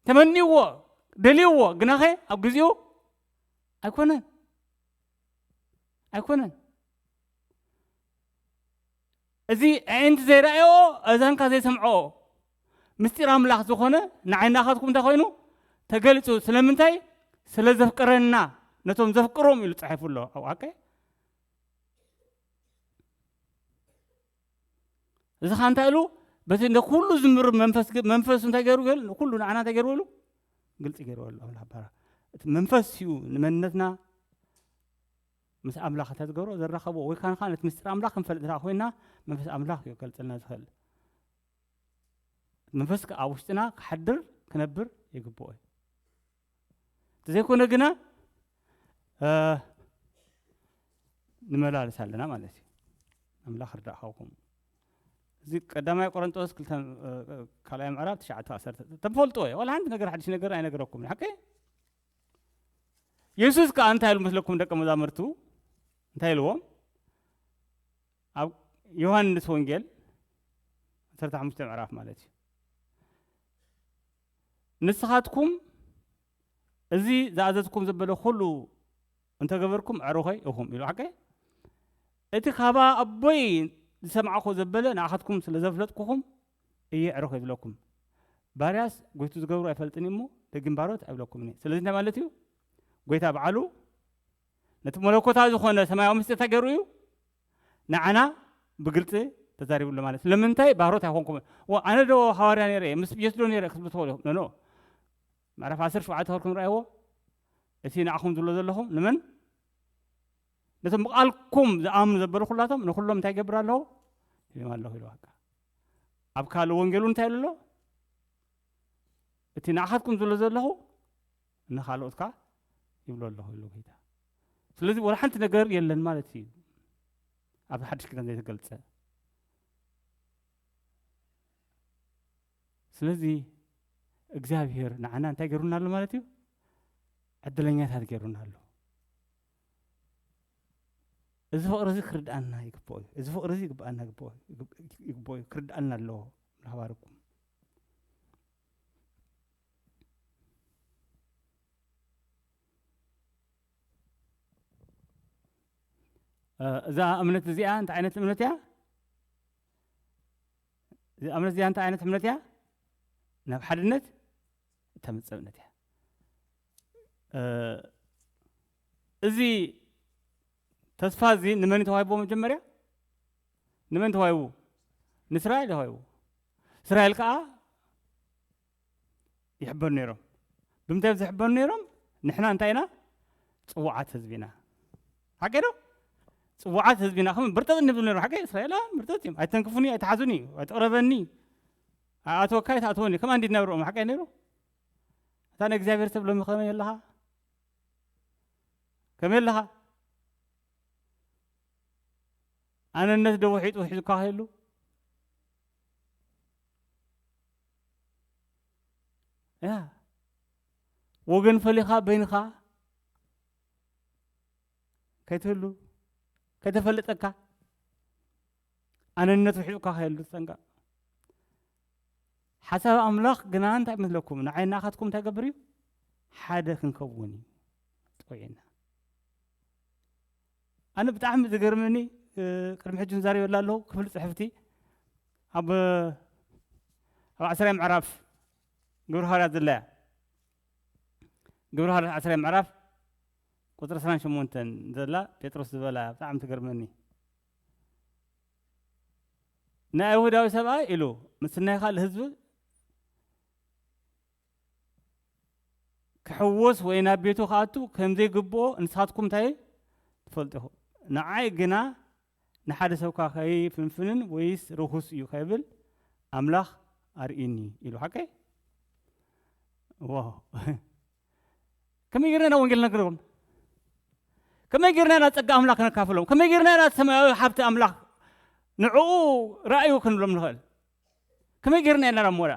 ተመንይዎ፣ ደልይዎ፣ ግናኸ ኣብ ግዜኡ ኣይኮነን፣ ኣይኮነን። እዚ ኣዒንቲ ዘይረኣዮ፣ ኣእዛንካ ዘይሰምዖ ምስጢር ኣምላኽ ዝኾነ ንዓይ ናኻትኩም እንታይ ኮይኑ ተገሊጹ። ስለምንታይ? ስለ ዘፍቅረና፣ ነቶም ዘፍቅሮም ኢሉ ጻሒፉ ኣሎ። ኣውኣከ እዚ ኸ እንታይ ኢሉ? በቲ እንደ ኩሉ ዝምር መንፈስ ግ-፣ መንፈሱ እንታይ ገይሩ ገል-፣ ኩሉ ንዓና እንታይ ገይሩ ኢሉ? ግልጺ ገይሩ ኣሎ ኣምላኽ ባራ። እቲ መንፈስ እዩ ንመንነትና ምስ ኣምላኽ እንታይ ዝገብሮ ዘራኸቦ፣ ወይ ካን ኻን እቲ ምስጢር ኣምላኽ ክንፈልጥ እንተ ኮይና መንፈስ ኣምላኽ እዩ ገልጽልና ዝኽእል። መንፈስ ከ ኣብ ውሽጥና ክሓድር ክነብር ይግብኦ እዩ። እንተዘይኮነ ግና፣ እ፣ ንመላለስ ኣለና ማለት እዩ። ኣምላኽ ርዳእ ሃብኩም። እዚ ቀዳማይ ቆሮንቶስ ክልተ፣ እ፣ ካልኣይ ምዕራፍ ትሽዓተ ዓሰርተ። ተፈልጥዎ እዩ። ዋላ ሓንቲ ነገር ሓድሽ ነገር ኣይነገረኩምን። ሓቀይ? የሱስ ከኣ እንታይ ኢሉ መስለኩም ደቀ መዛሙርቱ? እንታይ ኢልዎም? ኣብ ዮሃንስ ወንጌል ዓሰርተ ሓሙሽተ ምዕራፍ ማለት እዩ። ንስኻትኩም እዚ ዝኣዘዝኩም ዘበለ ኩሉ እንተገበርኩም ኣዕሩኸይ ኢኹም ኢሉ። ሓቀይ? እቲ ካባ ኣቦይ ዝሰማዕኹ ዘበለ ንኣኻትኩም ስለ ዘፍለጥኩኹም እየ ኣዕሩኸይ ዝብለኩም። ባርያስ ጎይቱ ዝገብሩ ኣይፈልጥን እሞ ደጊም ባሮት ኣይብለኩምን እየ። ስለዚ እንታይ ማለት እዩ? ጎይታ በዓሉ ነቲ መለኮታዊ ዝኾነ ሰማያዊ ምስጢር እንታይ ገይሩ እዩ? ንዓና ብግልጺ ተዛሪቡ ኣሎ ማለት። ስለምንታይ ባሮት ኣይኮንኩም? ዋ፣ ኣነ ዶ ሃዋርያ ነይረ? ምስ ኢየሱስ ዶ ነይረ? ክትብሉ ትኽእሉ ኢኹም። ኖ፣ ኖ። ምዕራፍ ዓሰርተ ሸውዓተ ከርኩም ረኣይዎ። እቲ ንዓኹም ዝብሎ ዘለኹም ንመን? ነቶም ብቓልኩም ዝኣምኑ ዘበሉ ኩላቶም ንኹሎም እንታይ ይገብር ኣለኹ? ይህቦም ኣለኹ ኢሉ። በቃ ኣብ ካልእ ወንጌሉ እንታይ ኢሉ ኣሎ? እቲ ንዓኻትኩም ዝብሎ ዘለኹ ንኻልኦት ከኣ ይብሎ ኣለኹ ኢሉ ጎይታ። ስለዚ ወላ ሓንቲ ነገር የለን ማለት እዩ ኣብዚ ሓድሽ ኪዳን ዘይተገልጸ። ስለዚ እግዚኣብሔር ንዓና እንታይ ገይሩና ኣሎ ማለት እዩ? ዕድለኛታት ገይሩና ኣሎ። እዚ ፍቕሪ እዚ ክርድኣና ይግብኦ እዩ። እዚ ፍቕሪ እዚ ይግብኣና ይግብኦ፣ ይግብ-፣ ይግብኦ እዩ። ክርድኣና ኣለዎ። ንሓባርኩም። እ፣ እዛ እምነት እዚኣ እንታይ ዓይነት እምነት እያ? እዛ እምነት እዚኣ እንታይ ዓይነት እምነት እያ? ናብ ሓድነት እተምጽእ እምነት እያ። እ፣ እዚ ተስፋ እዚ ንመን እዩ ተዋሂብዎ መጀመርያ? ንመን ተዋሂቡ? ንእስራኤል ተዋሂቡ። እስራኤል ከኣ ይሕበኑ ነይሮም። ብምንታይ እዮም ዝሕበኑ ነይሮም? ንሕና እንታይ ኢና? ጽዉዓት ህዝቢ ኢና። ሓቂ ዶ? ጽዉዓት ህዝቢ ኢና። ከም ብርጠጥ እንብል ነይሮም። ሓቂ እስራኤል፣ አ፣ ብርጠጥ እዮም። ኣይተንክፉኒ፣ ኣይትሓዙኒ፣ ኣይትቕረበኒ፣ ኣይኣትወካ፣ ኣይትኣትወኒ። ከምኣ እንዲ ነብሮም። ሓቂ ነይሩ? እታ ንእግዚኣብሔር ሰብ ሎሚ ከመይ ኣለኻ? ከመይ ኣለኻ? ኣነነት ዶ ውሒጡ ሒዙካ ከይሉ? ያ፣ ወገን ፈሊኻ በይንኻ ከይትህሉ፣ ከይተፈልጠካ፣ ኣነነት ውሒጡካ ከይሉ ትጠንቀቕ። ሓሳብ ኣምላኽ ግና እንታይ መስለኩም? ንዓይ ናኻትኩም እንታይ ገብር እዩ? ሓደ ክንከውን እዩ ጥዑይና። ኣነ ብጣዕሚ ዝገርመኒ፣ እ፣ ቅድሚ ሕጂ ንዛረበላ ኣለኹ፣ ክፍሊ ጽሕፍቲ ኣብ፣ ኣብ ዓስራይ ምዕራፍ ግብሪ ሃዋርያት ዘላ እያ። ግብሪ ሃዋርያት ዓስራይ ምዕራፍ ቁጽሪ ዕስራን ሸሞንተን ዘላ ጴጥሮስ ዝበላ እያ ብጣዕሚ ትገርመኒ። ንኣይሁዳዊ ሰብኣይ ኢሉ፣ ምስናይ ካልእ ህዝቢ ክሕወስ ወይ ናብ ቤቱ ክኣቱ ከም ዘይግብኦ ንስኻትኩም እንታይ ትፈልጡ ኢኹም። ንዓይ ግና ንሓደ ሰብካ ከይፍንፍንን ወይስ ርኹስ እዩ ከይብል ኣምላኽ ኣርእዩኒ ኢሉ። ሓቀይ? ዋው። ከመይ ጌርና ኢና ወንጌል ነግሮም? ከመይ ጌርና ኢና ጸጋ ኣምላኽ ከነካፍሎም? ከመይ ጌርና ኢና ሰማያዊ ሃብቲ ኣምላኽ ንዕኡ ራእዩ ክንብሎም ንኽእል? ከመይ ጌርና ኢና ናብ ሞራ?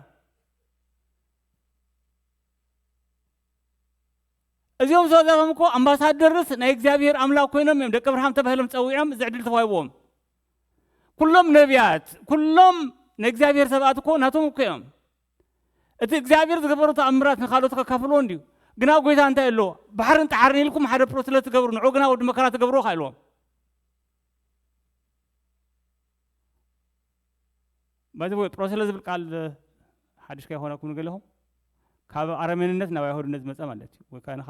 እዚኦም ሰባት እኮ ኣምባሳደርስ ናይ እግዚኣብሔር ኣምላኽ ኮይኖም እዮም ደቂ ኣብርሃም ተባሂሎም ጸዊዖም እዚ ዕድል ተዋሂብዎም። ኩሎም ነቢያት፣ ኩሎም ንእግዚኣብሔር ሰባት እኮ ናቶም እኮ እዮም። እቲ እግዚኣብሔር ዝገበሩ ተኣምራት ንኻልኦት ከካፍልዎ እንድዩ። ግና ጎይታ እንታይ ኣለዎ? ባሕርን ጣሕርን ኢልኩም ሓደ ፕሮስለ ትገብሩ፣ ንዑ ግና ወዲ መከራ ትገብርዎ ኢልዎም። ባይዘ ወይ ፕሮስለ ዝብል ቃል ሓድሽ ከይኾነኩም ንገለኹም፣ ካብ ኣረሜንነት ናብ ኣይሁድነት ዝመፀ ማለት እዩ። ወይ ከዓ ንኻ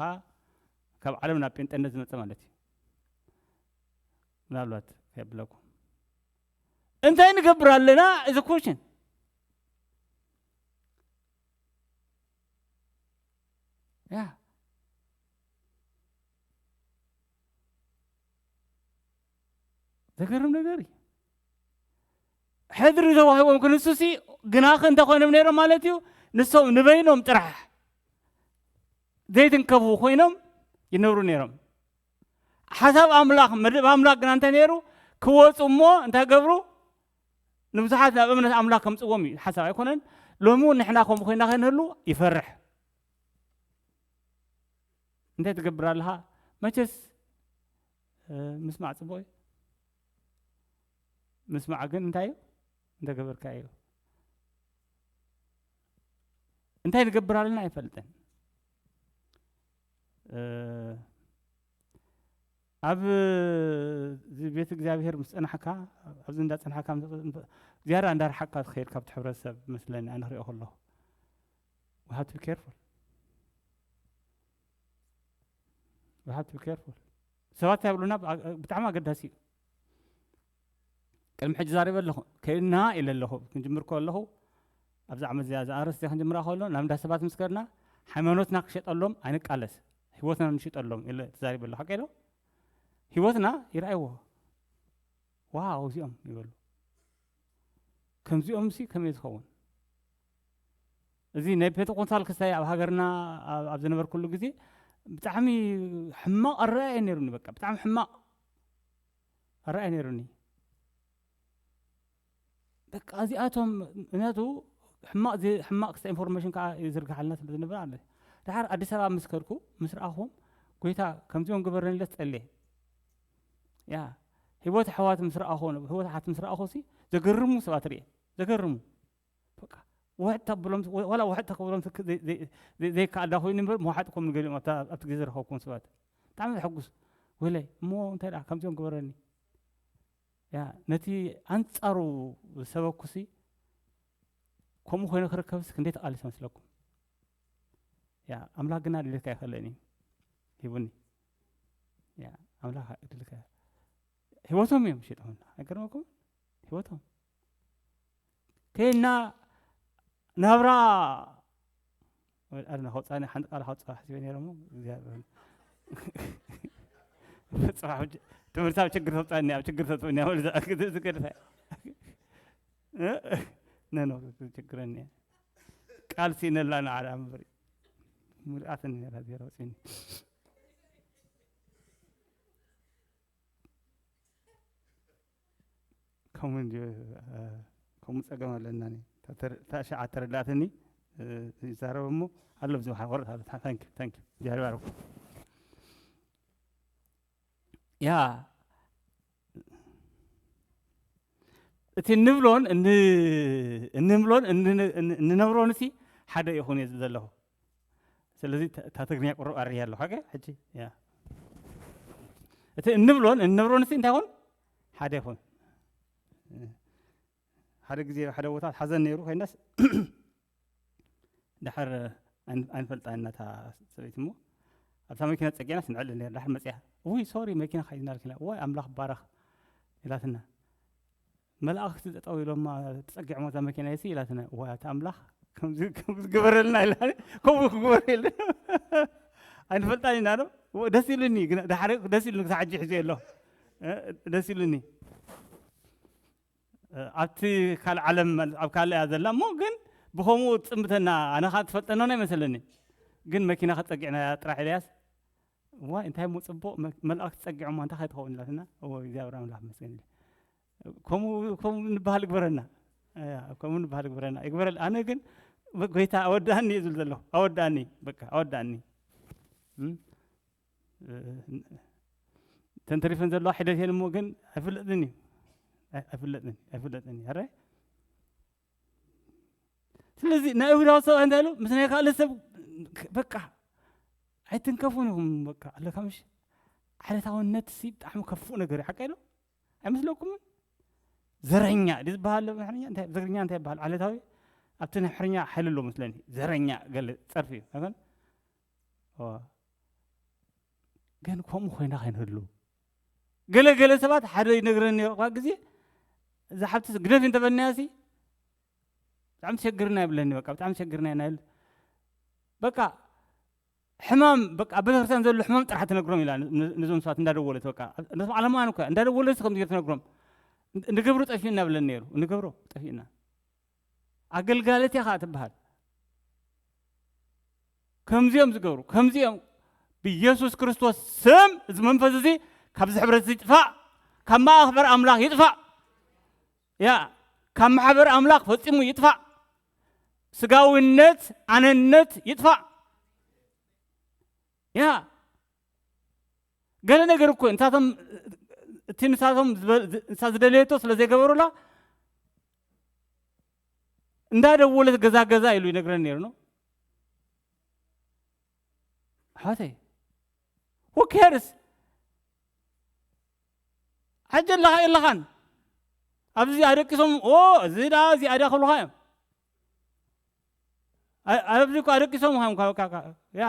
ካብ ዓለም ናብ ጴንጠነት ዝመፀ ማለት እዩ። ምናልባት ከየብለኩም እንታይ ንገብር ኣለና is a question። ያ ዘገርም ነገር እዩ። ሕድሪ ተዋሂቦም ክንሱሲ ግናኸ እንተኾይኖም ነይሮም ማለት እዩ። ንሶም ንበይኖም ጥራሕ ዘይትንከፉ ኮይኖም ይነብሩ ነይሮም። ሓሳብ ኣምላኽ መደብ ኣምላኽ ግና እንታይ ነይሩ? ክወፁ እሞ እንታይ ገብሩ? ንብዙሓት ናብ እምነት ኣምላኽ ከምፅዎም እዩ ሓሳብ ኣይኮነን። ሎሚ እውን ንሕና ከምኡ ኮይና ከንህሉ ይፈርሕ። እንታይ ትገብር ኣለኻ? መቸስ ምስማዕ ፅቡቅ እዩ። ምስማዕ ግን እንታይ እዩ? እንተገበርካ እዩ። እንታይ ንገብር ኣለና ኣይፈልጥን። ኣብ ቤት እግዚኣብሔር ምስ ፀናሕካ፣ ኣብዚ እንዳፀናሕካ ዝያዳ እንዳርሓቅካ ትኸይድ ካብቲ ሕብረተሰብ መስለኒ ኣነ ክሪኦ ከለኹ። We have to be careful. We have to be careful. ሰባት እንታይ ይብሉና? ብጣዕሚ ኣገዳሲ እዩ። ቅድሚ ሕጂ ዛሪበ ኣለኹ፣ ከይድና ኢለ ኣለኹ። ክንጅምር ከለኹ ኣብዛ ዓመት እዚኣ፣ እዛ ኣርእስቲ ክንጅምራ ከሎ ናብ እንዳ ሰባት ምስ ከድና ሃይማኖትና ክሸጠሎም ኣይንቃለስ፣ ህይወትና ንሽጠሎም ኢለ ተዛሪበ ኣለኹ። ሓቀይ ዶ? ህይወትና ይረኣይዎ። ዋው እዚኦም ይበሉ። ከምዚኦም ሲ ከመይ ዝኸውን? እዚ ናይ ፔንቴኮስታል ክስታይ ኣብ ሃገርና ኣብ ዝነበርኩሉ ግዜ ብጣዕሚ ሕማቕ ኣረኣእያ ነይሩኒ። በቃ ብጣዕሚ ሕማቕ ኣረኣእያ ነይሩኒ። በቃ እዚኣቶም ነቱ ሕማቕ ሕማቕ ክስታይ ኢንፎርሜሽን ከዓ ይዝርግሓልና ስለ ዝነበረ ኣለ። ድሓር ኣዲስ ኣበባ ምስ ከድኩ ምስ ረኣኹም ጎይታ ከምዚኦም ግበረኒ ኢለ ትጸልየ። ያ ህይወት ኣሕዋት ምስ ረኣኹ ህይወት ኣሓት ምስ ረኣኹ ሲ ዘገርሙ ሰባት ርየ ዘገርሙ። በቃ ውሕጥ ተብሎም ዋላ ውሕጥ ተክብሎም ዘይከኣል ዳ ኮይኑ እምበር መውሓጥኩም ንገሊኦም ኣብቲ ግዜ ዝረኸብኩም ሰባት ብጣዕሚ ዘሐጉስ። ወለይ እሞ እንታይ ደኣ ከምዚኦም ግበረኒ። ያ ነቲ ኣንጻሩ ዝሰበኩሲ ከምኡ ኮይኑ ክርከብስ ክንደይ ተቓሊስ መስለኩም። ያ ኣምላኽ ግና ድልካ ይኸለኒ ሂቡኒ። ያ ኣምላኽ ድልካ ህይወቶም እዮም ሸጠሙና። ኣይገርመኩም? ህይወቶም ከይና ናብራ ኣነ ከውፃኒ ሓንቲ ቃል ከውፃ ሕሲበ ነይረ እሞ እግዚኣብሔር ጽባሕ ትምህርቲ ኣብ ችግር ተውፃኒ ኣብ ችግር ተውፅኒ ዝገድፋ ነኖ ችግረኒ ቃል ሲነላ ንዓዳ እምበር ሙሉኣትን ነራ ዜሮ ወፂኒ ከምኡ እንድዮ ከምኡ ጸገም ኣለና። እታ ሸዓ ተረዳእትኒ ይዛረብ እሞ ኣሎ ብዝበሃል ቆርጥ ኣሎ። ታንክ ታንክ ጃሪ ባርኩ። ያ እቲ እንብሎን እንብሎን እንነብሮን ሲ ሓደ ይኹን እየ ዝብል ዘለኹ። ስለዚ እታ ትግርኛ ቁሩብ ኣርያ ኣለኹ። ሓቂ ሕጂ ያ እቲ እንብሎን እንነብሮን ሲ እንታይ ይኹን ሓደ ይኹን። ሓደ ግዜ ሓደ ቦታ ሓዘን ነይሩ ኮይናስ ድሓር ኣይንፈልጣ እናታ ሰበይቲ እሞ ኣብታ መኪና ጸጊዕና ስንዕል ነር ድሓር መጽያ ውይ ሶሪ መኪና ካይዝናልክና ዋይ ኣምላኽ ባረኽ ኢላትና። መላእኽቲ ጠጠው ኢሎማ ተጸጊዖም እዛ መኪና እሲ ኢላትና። እዋይ ኣቲ ኣምላኽ ከምዚ ከምዚ ግበረልና ኢላ። ከምኡ ክግበር የለ ኣይንፈልጣን ኢና ዶ። ደስ ኢሉኒ ግን ድሓር ደስ ኢሉኒ ክሳብ ሕጂ ሒዘ ኣሎ። ደስ ኢሉኒ። ኣብቲ ካልእ ዓለም ኣብ ካልእ እያ ዘላ እሞ ግን ብኸምኡ ትጽምተና ኣነ ኸዓ ትፈልጠና ናይ መሰለኒ። ግን መኪና ከጸጊዕና ጥራሕ ኢለያስ ዋይ እንታይ እሞ ጽቡቕ መልኣኽቲ ጸጊዖማ እንታይ ከይትኸውን ኢላትና። እዎ እግዚኣብሔር ኣምላኽ መስገን ኢለ። ከምኡ ከምኡ ንበሃል ይግበረና። ከምኡ ንበሃል ይግበረና። ይግበረል ኣነ ግን ጎይታ ኣወዳእኒ እየ ዝብል ዘለኹ። ኣወዳእኒ በቃ ኣወዳእኒ። ተንተሪፈን ዘለዋ ሒደት እየን እሞ ግን ኣይፍለጥን እዩ። ኣይፍለጥን ኣይፍለጥን እዩ። ስለዚ ናይ ይሁዳዊ ሰብኣይ እንታይ ኢሉ? ምስ ናይ ካልእ ሰብ በቃ ኣይትንከፉን ኢኹም። በቃ ኣለካ ምሽ ዓለታውነት ሲ ብጣዕሚ ከፉእ ነገር እዩ። ሓቀ ኢሉ ኣይመስለኩምን? ዘረኛ ድዩ ዝበሃል? ኣምሓርኛ እንታይ፣ ብትግርኛ እንታይ ይበሃል? ዓለታዊ ኣብቲ ናይ ኣምሓርኛ ሓይሊ ኣለዎ መስለኒ። ዘረኛ ገለ ጸርፊ እዩ። ኣይኮን? ዋ። ግን ከምኡ ኮይና ከይንህሉ። ገለ ገለ ሰባት ሓደ ይነግረኒ ነይሩ፣ እኳ ግዜ እዛ ሓብቲ ግደፊ እንተበልናያ ሲ ብጣዕሚ ትሸግርና ይብለኒ። በቃ ብጣዕሚ ትሸግርና ኢና ይብል። በቃ ሕማም፣ በቃ ኣብ ቤተክርስትያን ዘሎ ሕማም ጥራሕ ትነግሮም ኢላ ን-፣ ን-፣ ነዞም ሰባት እንዳደወለት። በቃ ነቶም ዓለማውያን እኮ እንዳደወለት ከም ትነግሮም። ን-፣ ንገብሮ ጠፊእና ብለን ነይሩ። ንገብሮ ጠፊእና። ኣገልጋለት እያ ከዓ ትበሃል። ከምዚኦም ዝገብሩ፣ ከምዚኦም ብኢየሱስ ክርስቶስ ስም እዚ መንፈስ እዚ ካብዚ ሕብረት እዚ ይጥፋእ፣ ካብ ማሕበር ኣምላኽ ይጥፋእ። ያ፣ ካብ ማሕበር ኣምላኽ ፈጺሙ ይጥፋእ። ስጋዊነት፣ ኣነነት ይጥፋእ። ያ፣ ገለ ነገር እኮ ንሳቶም፣ እቲ ንሳቶም ዝበ-፣ ዝ-፣ ንሳ ዝደለየቶ ስለ ዘይገበሩላ እንዳደወለት ገዛ ገዛ ኢሉ ይነግረን ነይሩ ነው። ኣሕዋተይ፣ who cares? ሓጀ ኣለኻ የለኻን። ኣብዚ ኣደቂሶም፣ ኦ፣ እዚ ደኣ፣ እዚኣ ደኣ ክብሉኻ እዮም። ኣ-፣ ኣብዚ እኮ ኣደቂሶም እዮም፣ ካ-፣ ካ-፣ ካ-፣ ያ።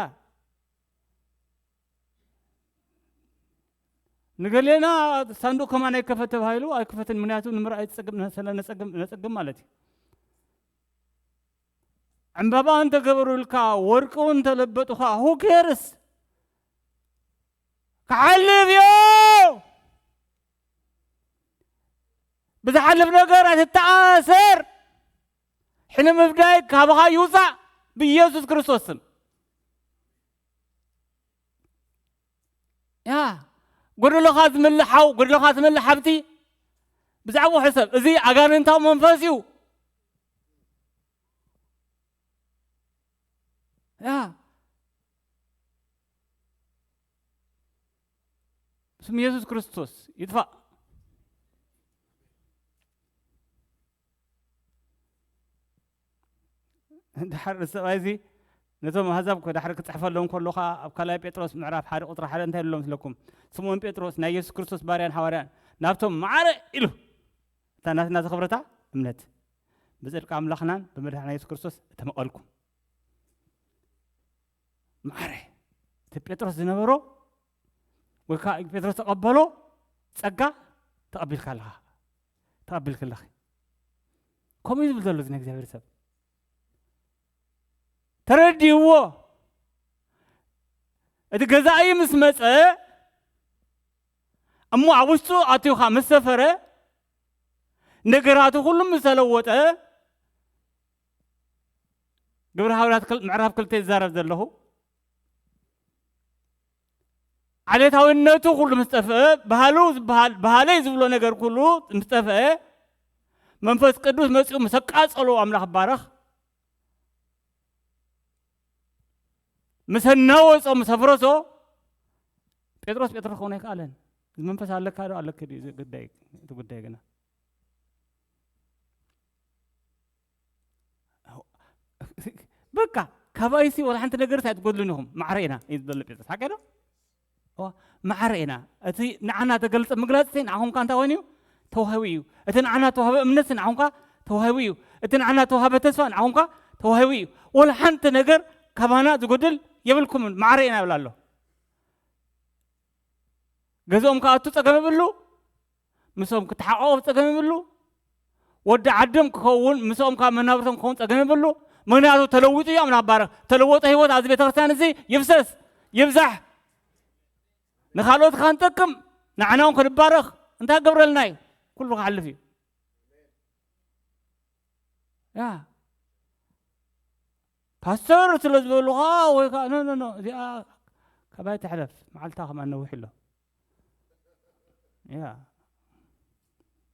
ንገሌና ሳንዱቕ ከማን ኣይከፈት ተባሂሉ ኣይከፈትን፣ ምክንያቱ ንምርኣይ ትጸግም፣ ስለ ነጸግም፣ ነጸግም ማለት እዩ። ዕምባባ እንተገበሩልካ፣ ወርቂ እውን እንተለበጡኻ፣ who cares? ክሓልፍ እዩ። ብዝሓልፍ ነገር ኣይትተኣሰር። ሕነ ምፍዳይ ካብኻ ይውፃእ ብኢየሱስ ክርስቶስ ስም። ያ፣ ጎደሎኻ ዝመልእ ሓው፣ ጎደሎኻ ዝመልእ ሓብቲ፣ ብዛዕባኡ ሕሰብ። እዚ ኣጋንንታዊ መንፈስ እዩ። ያ፣ ብስም ኢየሱስ ክርስቶስ ይጥፋእ። ድሓር እዚ ሰብኣይ እዚ ነቶም ኣህዛብ እኮ ድሓር ክጽሕፈሎም ከሎ ኸኣ ኣብ ካልኣይ ጴጥሮስ ምዕራፍ ሓደ ቁጽሪ ሓደ እንታይ ኢሉ ኣሎ መስለኩም? ስምኦን ጴጥሮስ ናይ የሱስ ክርስቶስ ባርያን ሃዋርያን ናብቶም ማዕረ ኢሉ፣ እታ ናትና ዝኽብረታ እምነት ብጽድቂ ኣምላኽናን ብመድሓና የሱስ ክርስቶስ እተመቐልኩም። ማዕረ እቲ ጴጥሮስ ዝነበሮ ወይ ከዓ ጴጥሮስ ተቐበሎ ጸጋ ተቐቢልካ ኣለኻ፣ ተቐቢልክ ኣለኺ። ከምኡ እዩ ዝብል ዘሎ እዚ ናይ እግዚኣብሔር ሰብ። ተረዲእዎ። እቲ ገዛኢ ምስ መጸ እሞ ኣብ ውሽጡ ኣትዩኻ ምስ ሰፈረ፣ ነገራቱ ኩሉ ምስ ተለወጠ፣ ግብረ ሃዋርያት ክል-፣ ምዕራፍ ክልተ ይዛረብ ዘለኹ፣ ዓሌታዊነቱ ኩሉ ምስ ጠፍአ፣ ባህሉ ዝበሃል፣ ባህለይ ዝብሎ ነገር ኩሉ ምስ ጠፍአ፣ መንፈስ ቅዱስ መጺኡ ምስ ኣቃጸሎ ኣምላኽ ይባረኽ። ምስ ኣናወጾ፣ ምስ ኣፍረሶ፣ ጴጥሮስ ጴጥሮስ ክኾን ኣይከኣለን። እዚ መንፈስ ኣለካ ዶ ኣለኪ ድዩ? እዚ ጉዳይ፣ እቲ ጉዳይ ግና። በቃ፣ ካባይሲ ወላ ሓንቲ ነገርስ ኣይትጎድሉን ኢኹም። ማዕረ ኢና እዩ ዝበሎ ጴጥሮስ። ሓቂ ዶ? እዋ፣ ማዕረ ኢና። እቲ ንዓና ተገልጸ ምግላጽ ንዓኹም ከ እንታይ ኮይኑ እዩ? ተዋሂቡ እዩ። እቲ ንዓና ተዋህበ እምነት ንዓኹም ከ ተዋሂቡ እዩ። እቲ ንዓና ተዋህበ ተስፋ ንዓኹም ከ ተዋሂቡ እዩ። ወላ ሓንቲ ነገር ካባና ዝጎድል የብልኩምን። ማዕረ ኢና ይብል ኣሎ። ገዝኦም ክኣቱ ጸገም የብሉ፣ ምስኦም ክትሓቋቖፍ ጸገም የብሉ። ወዲ ዓዶም ክኸውን፣ ምስኦም ካብ መናብርቶም ክኸውን ጸገም የብሉ። ምኽንያቱ ተለዊጡ እዮም ናብ ባርኽ። ተለወጠ ህይወት ኣብዚ ቤተክርስትያን እዚ ይፍሰስ፣ ይብዛሕ። ንኻልኦት ከንጠቅም፣ ንዓና እውን ክንባረኽ። እንታይ ክገብረልና እዩ? ኩሉ ክሓልፍ እዩ። ያ። ፓስተር ስለ ዝበሉኻ ወይ ከዓ፣ ኖ፣ ኖ፣ ኖ፣ እዚኣ ካባይ ትሕለፍ፣ መዓልታ ከማን ነዊሕ ኣሎ። ያ።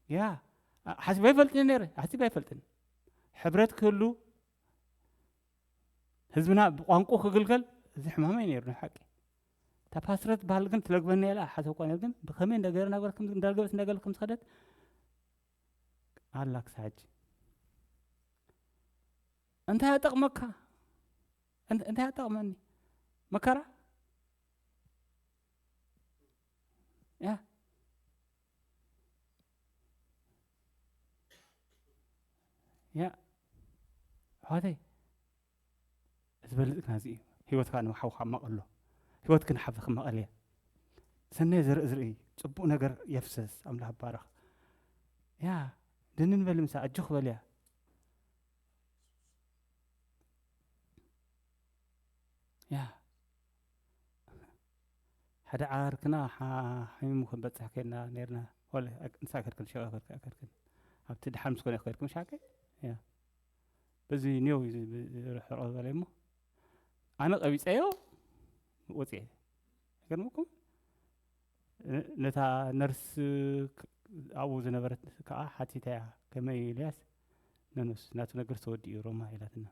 ያ። ሓሲበ ኣይፈልጥን ነይረ፣ ሓሲበ ኣይፈልጥን። ሕብረት ክህሉ፣ ህዝብና ብቋንቋ ክግልገል፣ እዚ ሕማመይ ነይሩ፣ ናይ ሓቂ። እታ ፓስተር ትበሃል ግን ትለግበኒ ኢለ ኣይሓሰብኳን ነይረ፣ ግን ብኸመይ እንደገይረ እናገርኩም፣ እንዳልገበት እንዳገለ ከም ዝኸደት ኣላ ክሳብ ሕጂ። እንታይ ኣጠቕመካ? እን- እንታይ ኣጠቕመኒ? መከራ? ያ ያ ኣሕዋተይ፣ ዝበልጽ ግን እዚ እዩ። ህይወትካ ንሓውካ ማቐሎ፣ ህይወት ግን ሓፍትክ ማቐል እያ። ሰናይ ዘርኢ ዝርኢ፣ ጽቡቕ ነገር የፍሰስ። ኣምላኽ ባረኽ። ያ ድንን በል ምሳ ኣጆኽ በል እያ። ያ ሓደ ዓርክና ሓ- ሓሚሙ ክንበጽሕ ከይድና ነርና። ወለ ንሳ ከድክን ሸቀ ከድክን ኣብቲ ድሓን ምስ ኮነ ከድክን ሻቀ ያ በዚ ኔው እዩ ርሕቆ ዝበለ እሞ ኣነ ቀቢፀዮ ወፅኤ። ገርመኩም ነታ ነርስ ኣብኡ ዝነበረት ከዓ ሓቲተያ ከመይ ኢልያስ ነኖስ ናቱ ነገር ተወዲኡ ሮማ ኢላትና።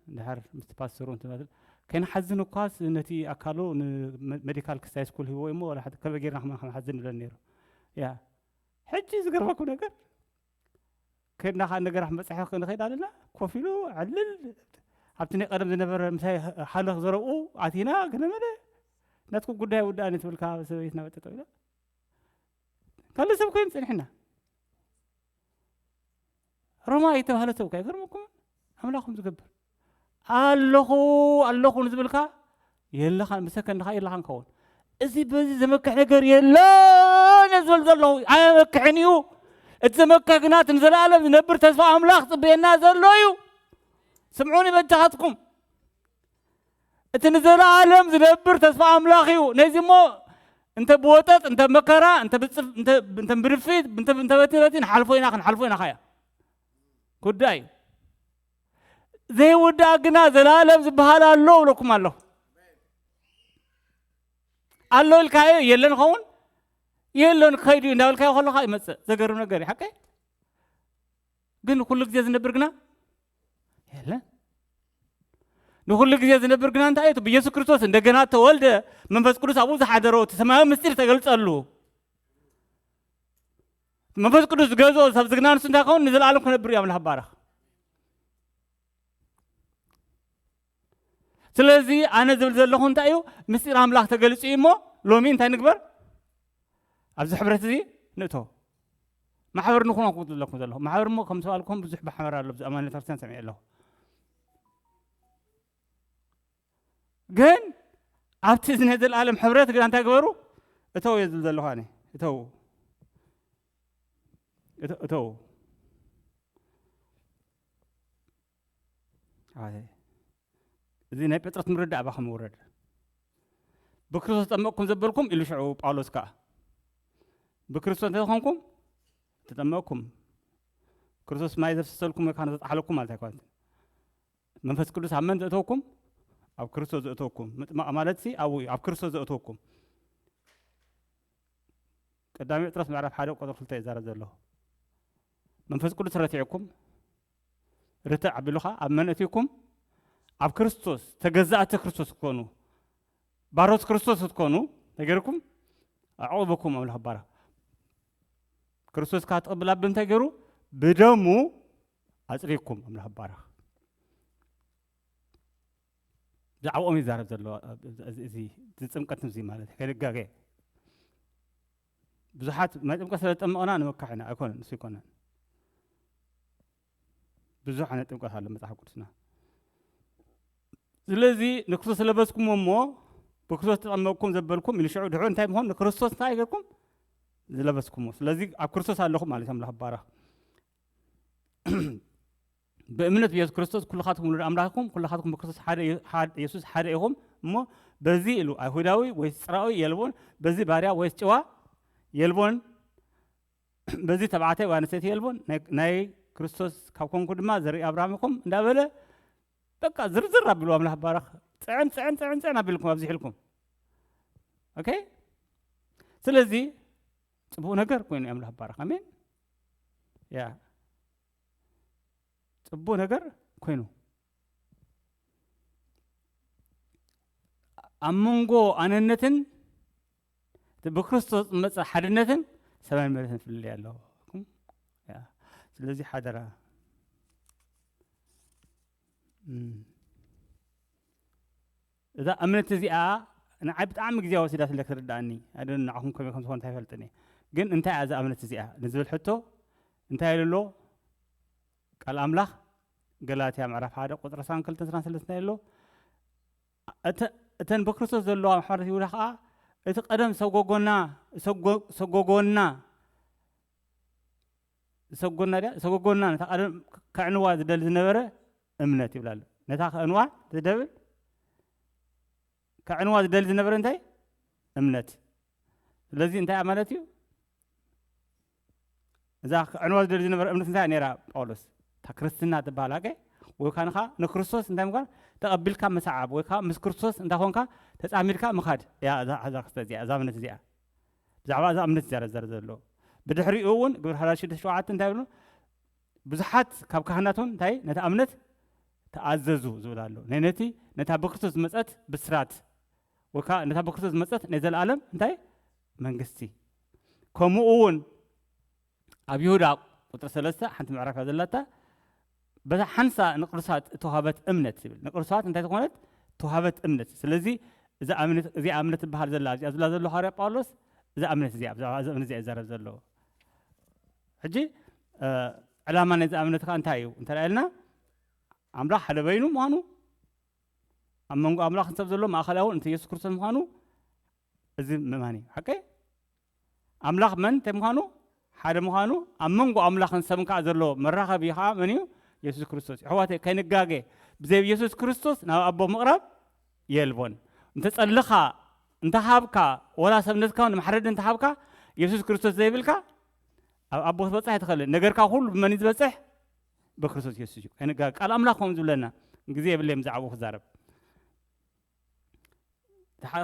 ድሓር ምስቲ ፓስተሩ እንትመስል ከይንሓዝን እኳስ ነቲ ኣካሉ ንመዲካል ክስታይ ስኩል ሂቦ እሞ ወላ ሓደ ከመይ ጌርና ከማ ክንሓዝን ንብለን ነይሩ። ያ ሕጂ ዝገርመኩም ነገር ከድና ከዓ ነገር መፅሐ ክንኸይድ ኣለና ኮፍ ኢሉ ዕልል ኣብቲ ናይ ቀደም ዝነበረ ምሳይ ሓለኽ ዘረብኡ ኣቲና ገለመለ ናትኩም ጉዳይ ውዳእን ትብልካ ሰበይትና በጠጠው ኢላ ካልእ ሰብ ኮይኑ ፅንሕና ሮማ የተባህለ ሰብ ኣይገርመኩም ኣምላኹም ዝገብር ኣለኹ ኣለኹ ንዝብልካ የለኻን ምሰከንድኻ የለኻን ከውን እዚ በዚ ዘመክሕ ነገር የለን ዝብል ዘለኹ ኣየመክሕን እዩ እቲ ዘመክሕ ግና እቲ ንዘለኣለም ዝነብር ተስፋ ኣምላኽ ፅበየና ዘሎ እዩ ስምዑኒ በጃኻትኩም እቲ ንዘለኣለም ዝነብር ተስፋ ኣምላኽ እዩ ነዚ እሞ እንተ ብወጠጥ እንተ መከራ እንተ ብድፊት እንተ በቲ በቲ ንሓልፎ ኢና ክንሓልፎ ኢና ኻያ ጉዳይ እዩ ዘይውዳእ ግና ዘላለም ዝበሃል ኣሎ እብለኩም ኣለኹ ኣሎ ኢልካዮ የለን ኸውን የለን ክኸይዱ እንዳበልካዮ ከለካ ይመፅእ ዘገርም ነገር እዩ ሓቀይ ግን ኩሉ ግዜ ዝነብር ግና የለን ንኩሉ ግዜ ዝነብር ግና እንታይ እዩ ብኢየሱስ ክርስቶስ እንደገና ተወልደ መንፈስ ቅዱስ ኣብኡ ዝሓደሮ እቲ ሰማያዊ ምስጢር ተገልጸሉ መንፈስ ቅዱስ ዝገዝኦ ሰብ ዝግና ንሱ እንታይ ከውን ንዘለኣለም ክነብር እዩ ኣምላኽ ባረኽ ስለዚ ኣነ ዝብል ዘለኹ እንታይ እዩ ምስጢር ኣምላኽ ተገሊጹ እዩ እሞ ሎሚ እንታይ ንግበር ኣብዚ ሕብረት እዚ ንእቶ ማሕበር ንኹኖ ዘለኹም ዘለኹ ማሕበር እሞ ከም ዝበልኩም ብዙሕ ማሕበር ኣሎ ኣብዚ ኣማን ቤተክርስትያን ሰሚዐ ኣለኹ ግን ኣብቲ እዚ ናይ ዘለኣለም ሕብረት ግን እንታይ ግበሩ እተው እየ ዝብል ዘለኹ ኣነ እተው እተው እዚ ናይ ጴጥሮስ ምርዳእ ኣባኹም ይውረድ ብክርስቶስ ተጠመቅኩም ዘበልኩም ኢሉ ሽዑ ጳውሎስ ከዓ ብክርስቶስ እንተዝኾንኩም ተጠመቅኩም ክርስቶስ ማይ ዘፍሰሰልኩም ወይ ከዓ ዘጣሓለኩም ማለት ኣይኮነትን መንፈስ ቅዱስ ኣብ መን ዘእተውኩም ኣብ ክርስቶስ ዘእተውኩም ምጥማቕ ማለት ሲ ኣብኡ እዩ ኣብ ክርስቶስ ዘእተውኩም ቀዳሚ ጴጥሮስ ምዕራፍ ሓደ ቁጥር ክልተ ይዛረብ ዘለኹ መንፈስ ቅዱስ ረቲዕኩም ርትዕ ኣቢሉኻ ኣብ መን እትይኩም ኣብ ክርስቶስ ተገዛእቲ ክርስቶስ ክትኮኑ ባሮት ክርስቶስ ክትኮኑ ነገርኩም ኣዕቑበኩም ኣምላኽ ባራ ክርስቶስ ካብ ትቕብል ኣብ እንታይ ገይሩ ብደሙ ኣፅሪኩም ኣምላኽ ባራ ብዛዕባኦም ይዛረብ ዘሎ እዚ ጥምቀት እዚ ማለት ከይንጋገ ብዙሓት ናይ ጥምቀት ስለ ዝጠመቕና ንመካሕ ኢና ኣይኮነን ንሱ ይኮነን ብዙሕ ዓይነት ጥምቀት ኣሎ መፅሓፍ ቅዱስና ስለዚ ንክርስቶስ ለበስኩሞ እሞ ብክርስቶስ ተጠመቅኩም ዘበልኩም ኢሉ ሽዑ ድሕሩ እንታይ ምኾን ንክርስቶስ እንታይ ገርኩም ዝለበስኩሞ ስለዚ ኣብ ክርስቶስ ኣለኹም ማለት ኣምላኽ ባረኽ ብእምነት ብየሱስ ክርስቶስ ኩልኻትኩም ውሉድ ኣምላኽኩም ኩልኻትኩም ብክርስቶስ ሓደ ኢኹም እሞ በዚ ኢሉ ኣይሁዳዊ ወይስ ፅራዊ የልቦን በዚ ባርያ ወይስ ጭዋ የልቦን በዚ ተባዕታይ ወይ ኣንስተይቲ የልቦን ናይ ክርስቶስ ካብ ኮንኩ ድማ ዘርኢ ኣብርሃም ኢኹም እንዳበለ በቃ ዝርዝር ኣቢሉ ኣምላኽ ባረኽ ፅዕን ፅዕን ፅዕን ፅዕን ኣቢልኩም ኣብዚሕልኩም ኦኬ ስለዚ ፅቡቅ ነገር ኮይኑ ኣምላኽ ባረኽ ኣሜን ያ ፅቡቅ ነገር ኮይኑ ኣብ መንጎ ኣነነትን እቲ ብክርስቶስ ዝመፀ ሓድነትን ሰማይን መሬትን ፍልልይ ኣለኩም ስለዚ ሓደራ እዛ እምነት እዚኣ ንዓይ ብጣዕሚ ግዜ ወሲዳ ስለ ክትርዳእኒ፣ ኣደ ንዓኹም ከመይ ከም ዝኾነ ኣይፈልጥን እየ። ግን እንታይ እያ እዛ እምነት እዚኣ ንዝብል ሕቶ እንታይ ኢሉ ኣሎ ቃል ኣምላኽ? ገላትያ ምዕራፍ ሓደ ቁፅሪ ዕስራን ክልተን ዕስራን ሰለስተን ኣሎ። እተ- እተን ብክርስቶስ ዘለዋ ማሕበራት ይሁዳ ከዓ እቲ ቀደም ሰጎጎና ሰጎ- ሰጎጎና ሰጎና ድያ ሰጎጎና ነታ ቀደም ከዕንዋ ዝደሊ ዝነበረ እምነት ይብላ ኣሎ። ነታ ከዕንዋ ዝደብል ከዕንዋ ዝደሊ ዝነበረ እንታይ እምነት። ስለዚ እንታይ ማለት እዩ? እዛ ከዕንዋ ዝደሊ ዝነበረ እምነት እንታይ ነራ ጳውሎስ? እታ ክርስትና ትበሃል ኣቀ ወይ ካንኻ ንክርስቶስ እንታይ ምኳን ተቐቢልካ መሰዓብ ወይ ከዓ ምስ ክርስቶስ እንታይ ኮንካ ተፃሚድካ ምኻድ እያ። እዛ እዛ ክስተ እዚኣ እዛ እምነት እዚኣ ብዛዕባ እዛ እምነት ዝዛረብ ዘሎ። ብድሕሪኡ እውን ግብረ ሓዋርያት ሽዱሽተ ሸውዓተ እንታይ ብሉ? ብዙሓት ካብ ካህናት እውን እንታይ ነታ እምነት ተኣዘዙ ዝብል ኣሎ። ናይ ነቲ ነታ ብክርስቶስ ዝመፀት ብስራት ወይ ከዓ ነታ ብክርስቶስ ዝመፀት ናይ ዘለኣለም እንታይ መንግስቲ። ከምኡ እውን ኣብ ይሁዳ ቁፅሪ ሰለስተ ሓንቲ ምዕራፍ እያ ዘላታ። በዛ ሓንሳ ንቅዱሳት እተዋህበት እምነት ይብል። ንቅዱሳት እንታይ ዝኾነት ተዋህበት እምነት። ስለዚ እዛ እምነት እዚኣ እምነት ትበሃል ዘላ እዚኣ ዝብላ ዘሎ ሃዋርያ ጳውሎስ እዛ እምነት እዚኣ ብዛዕባ እዛ እምነት እዚኣ ይዛረብ ዘሎ። ሕጂ ዕላማ ናይዚ እምነት ከዓ እንታይ እዩ እንተ ኢልና ኣምላኽ ሓደ በይኑ ምዃኑ ኣብ መንጎ ኣምላኽን ሰብ ዘሎ ማእኸላዊ እንተ የሱስ ክርስቶስ ምዃኑ እዚ ምእማን እዩ። ሓቀይ ኣምላኽ መን እንታይ ምዃኑ ሓደ ምዃኑ ኣብ መንጎ ኣምላኽን ሰብን ከዓ ዘሎ መራኸቢ ከዓ መን እዩ? የሱስ ክርስቶስ እዩ። ኣሕዋተይ ከይንጋገ ብዘይ የሱስ ክርስቶስ ናብ ኣቦ ምቕራብ የልቦን። እንተጸልኻ እንተሃብካ ወላ ሰብነትካ ንማሕረዲ እንተሃብካ የሱስ ክርስቶስ ዘይብልካ ኣብ ኣቦ ክትበጽሕ ኣይትኽእልን። ነገርካ ኩሉ ብመን እዩ ዝበጽሕ? ብክርስቶስ የሱስ እዩ። ከይንጋገ ቃል ኣምላኽ ከምኡ ዝብለና ግዜ የብለይ ብዛዕባኡ ክዛረብ።